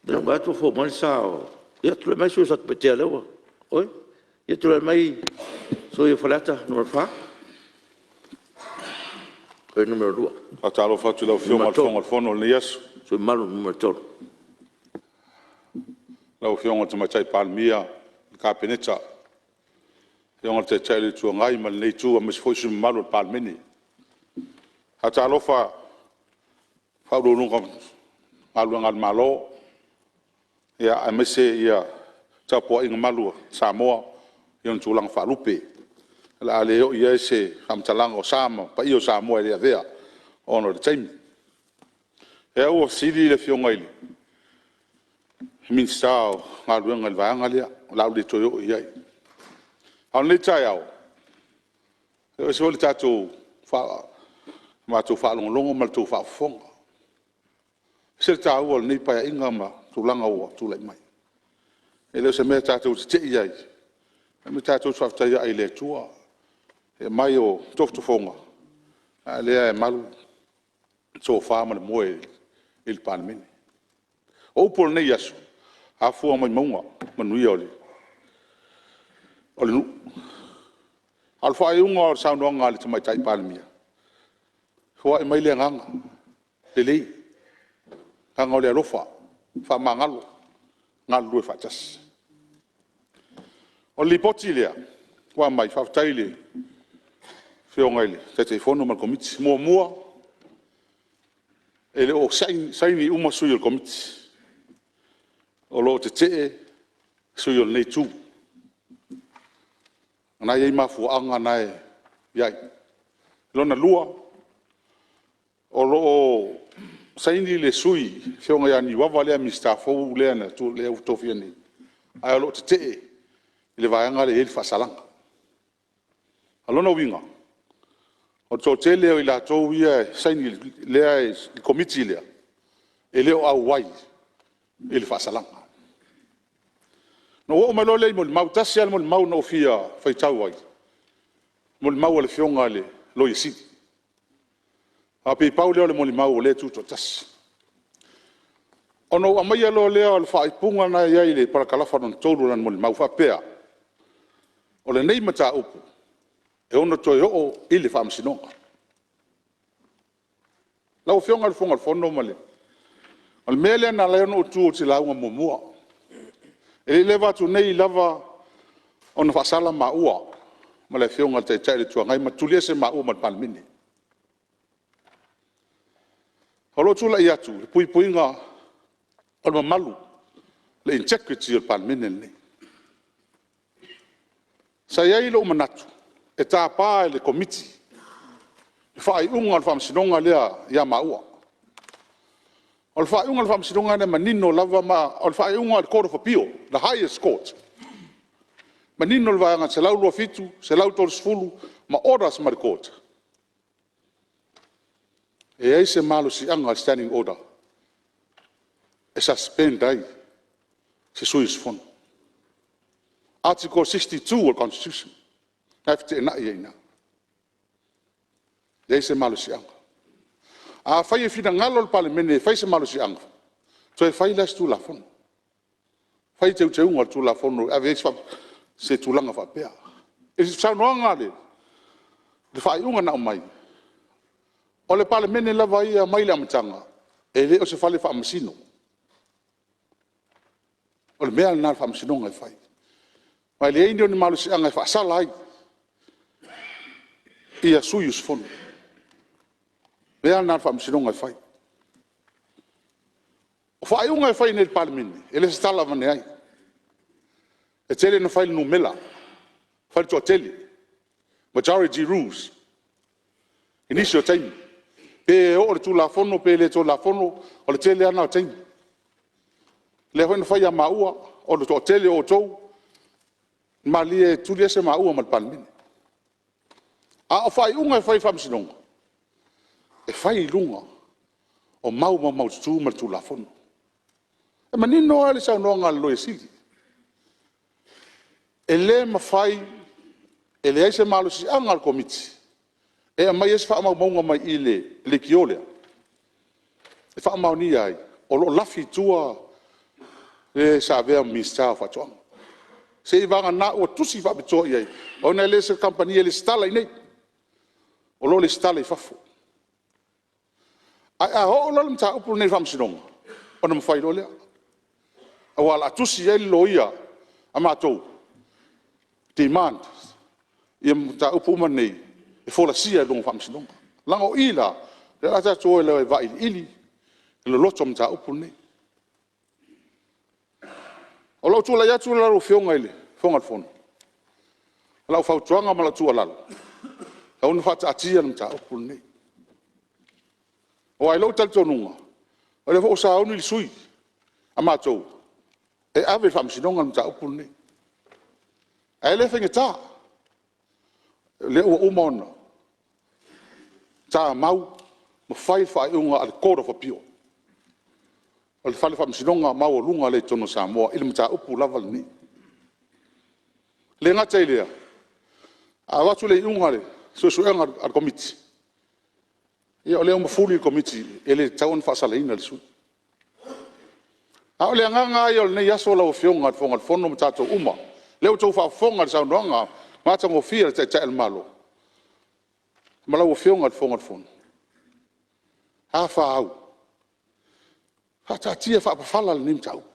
o lea ua ou vaai atu ua fou mai le sa o… Ia, tulai mai le sui usufono mo Satupaitea o lea ua… Oi, ia tulai mai le sui usufono mo Faleata 4. Oi, le 2. Faatalofa atu i lau Afioga i le Fofoga o le Fono i lenei aso. Le sui usufono mamalu mo 3. Lau Afioga i le Tamaitai Palemia, le Kapeneta, le Afioga i le Taitai o le Itu Agai ma lenei Itu aemaise foi sui usufono mamalu o le Palemene. Faatalofa i Ofisa Sili o Pulega o Matagaluega a le Malo aemaise le tapuaiga malu a Samoa i ona tulaga faalupe. O le a le oo i ai se faamatalaga o sa ma paia o Samoa e le avea ona o le taimi. Lea ua fesili le Afioga i le Minisita o Galuega i le vaega lea, o le a ou le toe oo i ai. A o lenei taeao, e ese foi le matou faalogologo ma le tou faafofoga. E ese le taua o lenei Paeaiga ma tulaga ua tulai mai. E le o se mea tatou te te i ai, o le mea tatou te faafetai ai i le Atua i le aumai o tofotofoga, a o lea e malu le tofa ma le moe i le Palemene. O upu o lenei aso, afua mai mauga, manuia o le nuu. A o le faaiuga o le saunoaga a le Tamaitai Palemia, foai mai le agaga lelei, agaga o le alofa, faamagalo, galulue faatasi. O le Lipoti lea ua aumai, faafetai i le Afioga i le Taitaifono ma le Komiti. Muamua, e le o saini uma sui o le Komiti. O lo o tetee sui o lenei Itu. O lena e i ai mafuaaga na e i ai. Lona lua, o lo o saini le sui le Afioga ia Niuava lea Minisita fou lea ua tofia nei, ae o lo o tetee i le vaega lea e i ai le faasalaga. O lona uiga, o le toatele o i latou ia e saini i le Komiti lea, e le o auai i le faasalaga. Ona ou oo mai loa lea i molimau. E tasi lava le molimau na ou fia faitau ai, o le molimau a le Afioga i le Loia Sili. Aua pei pau lea o le molimau o lea e tutoatasi. Ona ou aumaia loa lea o le faaupuga lena e i ai i le parakalafa lona 3 o lana molimau e faapea; “O lenei mataupu e ono toe oo i le Faamasinoga.” Lau Afioga i le Fofoga o le Fono, o le mea lea na ala ai ona ou tu ou te lauga muamua, e le i leva atu nei lava ona faasala maua ma le Afioga i le Taitai o le Itu Agai ma tuliese maua ma le Palemene. O lou tulai atu i le puipuiga o le mamalu, le integrity o le Palemene lenei. Sa i ai lou manatu e tapa e le Komiti le faaiuga o le Faamasinoga lea ia maua. O le faaiuga a le Faamasinoga lea e manino lava ma o le faaiuga a le Court of Appeal, the highest Court. E manino le Vaega 127, 130 ma orders mai le Court, e leai se malosiaga o le Standing Order e suspend ai se sui usufono. Article 62 o le Constitution, lena e feteenai ai i ina. E leai se malosiaga. Afai e finagalo le Palemene e fai se malosiaga, toe fai la o se Tulafono, fai teuteuga o le Tulafono e ave i ai se tulaga faapea. I le saunoaga i le faaiuga na aumai, o le Palemene lava ia mai le amataga, e le o se Fale Faamasino. O le mea lena a le Faamasinoga e fai. Ma e leai ni ona malosiaga e faasala ai sui usufono. O le mea lava lena a le Faamasinoga e fai. O faaiuga e fai i inei i le Palemene, e le o se tala avane ai. E tele ina fai i le numera, fai i le toatele, majority rules i nisi o taimi. Pe oo i le Tulafono pe le Tulafono, o le tele lava lena o taimi. O lea foi na fai ia maua, o le toatele o outou, malilie e tuliese maua ma le Palemene. A o faaiuga e fai e le Faamasinoga, e fai i luga o mau maumaututu ma le Tulafono. E manino lava le saunoaga a le Loia Sili, e le mafai, e leai se malosiaga o le Komiti e aumai ai se faamaumauga mai i le leitio lea e faamaonia ai o lo o lafi i tua le sa avea ma Minisita o Faatoaga. Seiavagana ua tusi faapitoa i ai, ona e le o se kamupani e resitala i inei, o lo o resitala i fafo. Ae a oo loa le mataupu lenei i le Faamasinoga, ona mafai loa lea, aua o le a tusi i ai le loia a matou, demand mataupu uma nei e folasia i luma o le Faamasinoga. Leaga o i la, lea o le a tatou o e vailiili le loloto o le mataupu lenei. O lou tulai atu la lau Afioga i le Fofoga Fetalai, o lau fautuaga ma lau tuualalo, e tatau ona faataatia le mataupu lenei. Aua i lou talitonuga, O lea foi ua sauni le sui a matou e ave i le Faamasinoga le mataupu lenei. Ae le faigata, o lea ua uma ona tamau ma fai le faaiuga a le Court of Appeal, o le Fale Faamasinoga maualuga lea i totonu o Samoa i le mataupu lava lenei. E le gata i lea, a avatu le iuga o le suesuega a le Komiti, ia o lea ua mafuli le Komiti e le tatau ona faasalaina le sui. A o le agaga lava ia o lenei aso lau Afioga i le Fofoga o le Fono ma tatou uma, lea ua outou faafofoga i le saunoaga matagofie a le Taitai o le Malo ma lau Afioga i le Fofoga o le Fono, a fa au, faataatia faapafala lenei mataupu,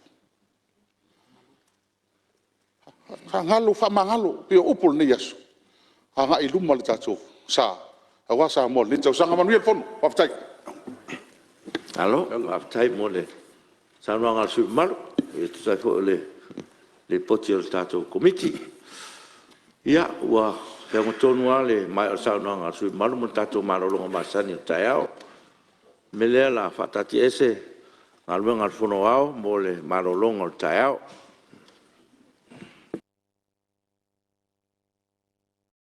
faagalo faamagalo pei o upu o lenei aso, agai i luma le tatou sa aua Samoa i lenei tausaga. Manuia le fono. Faafetai. Malo faafetai mo le saunoaga a le sui usufono mamalu e tusa ai foi o le Lipoti a le tatou Komiti. Ia ua feaga tonu lava le maea o le saunoaga a le sui usufono mamalu ma le tatou malologa masani o le taeao. O le mea lea o le a faataatiaese Galuega a le Fono Aoao mo le malologa o le taeao.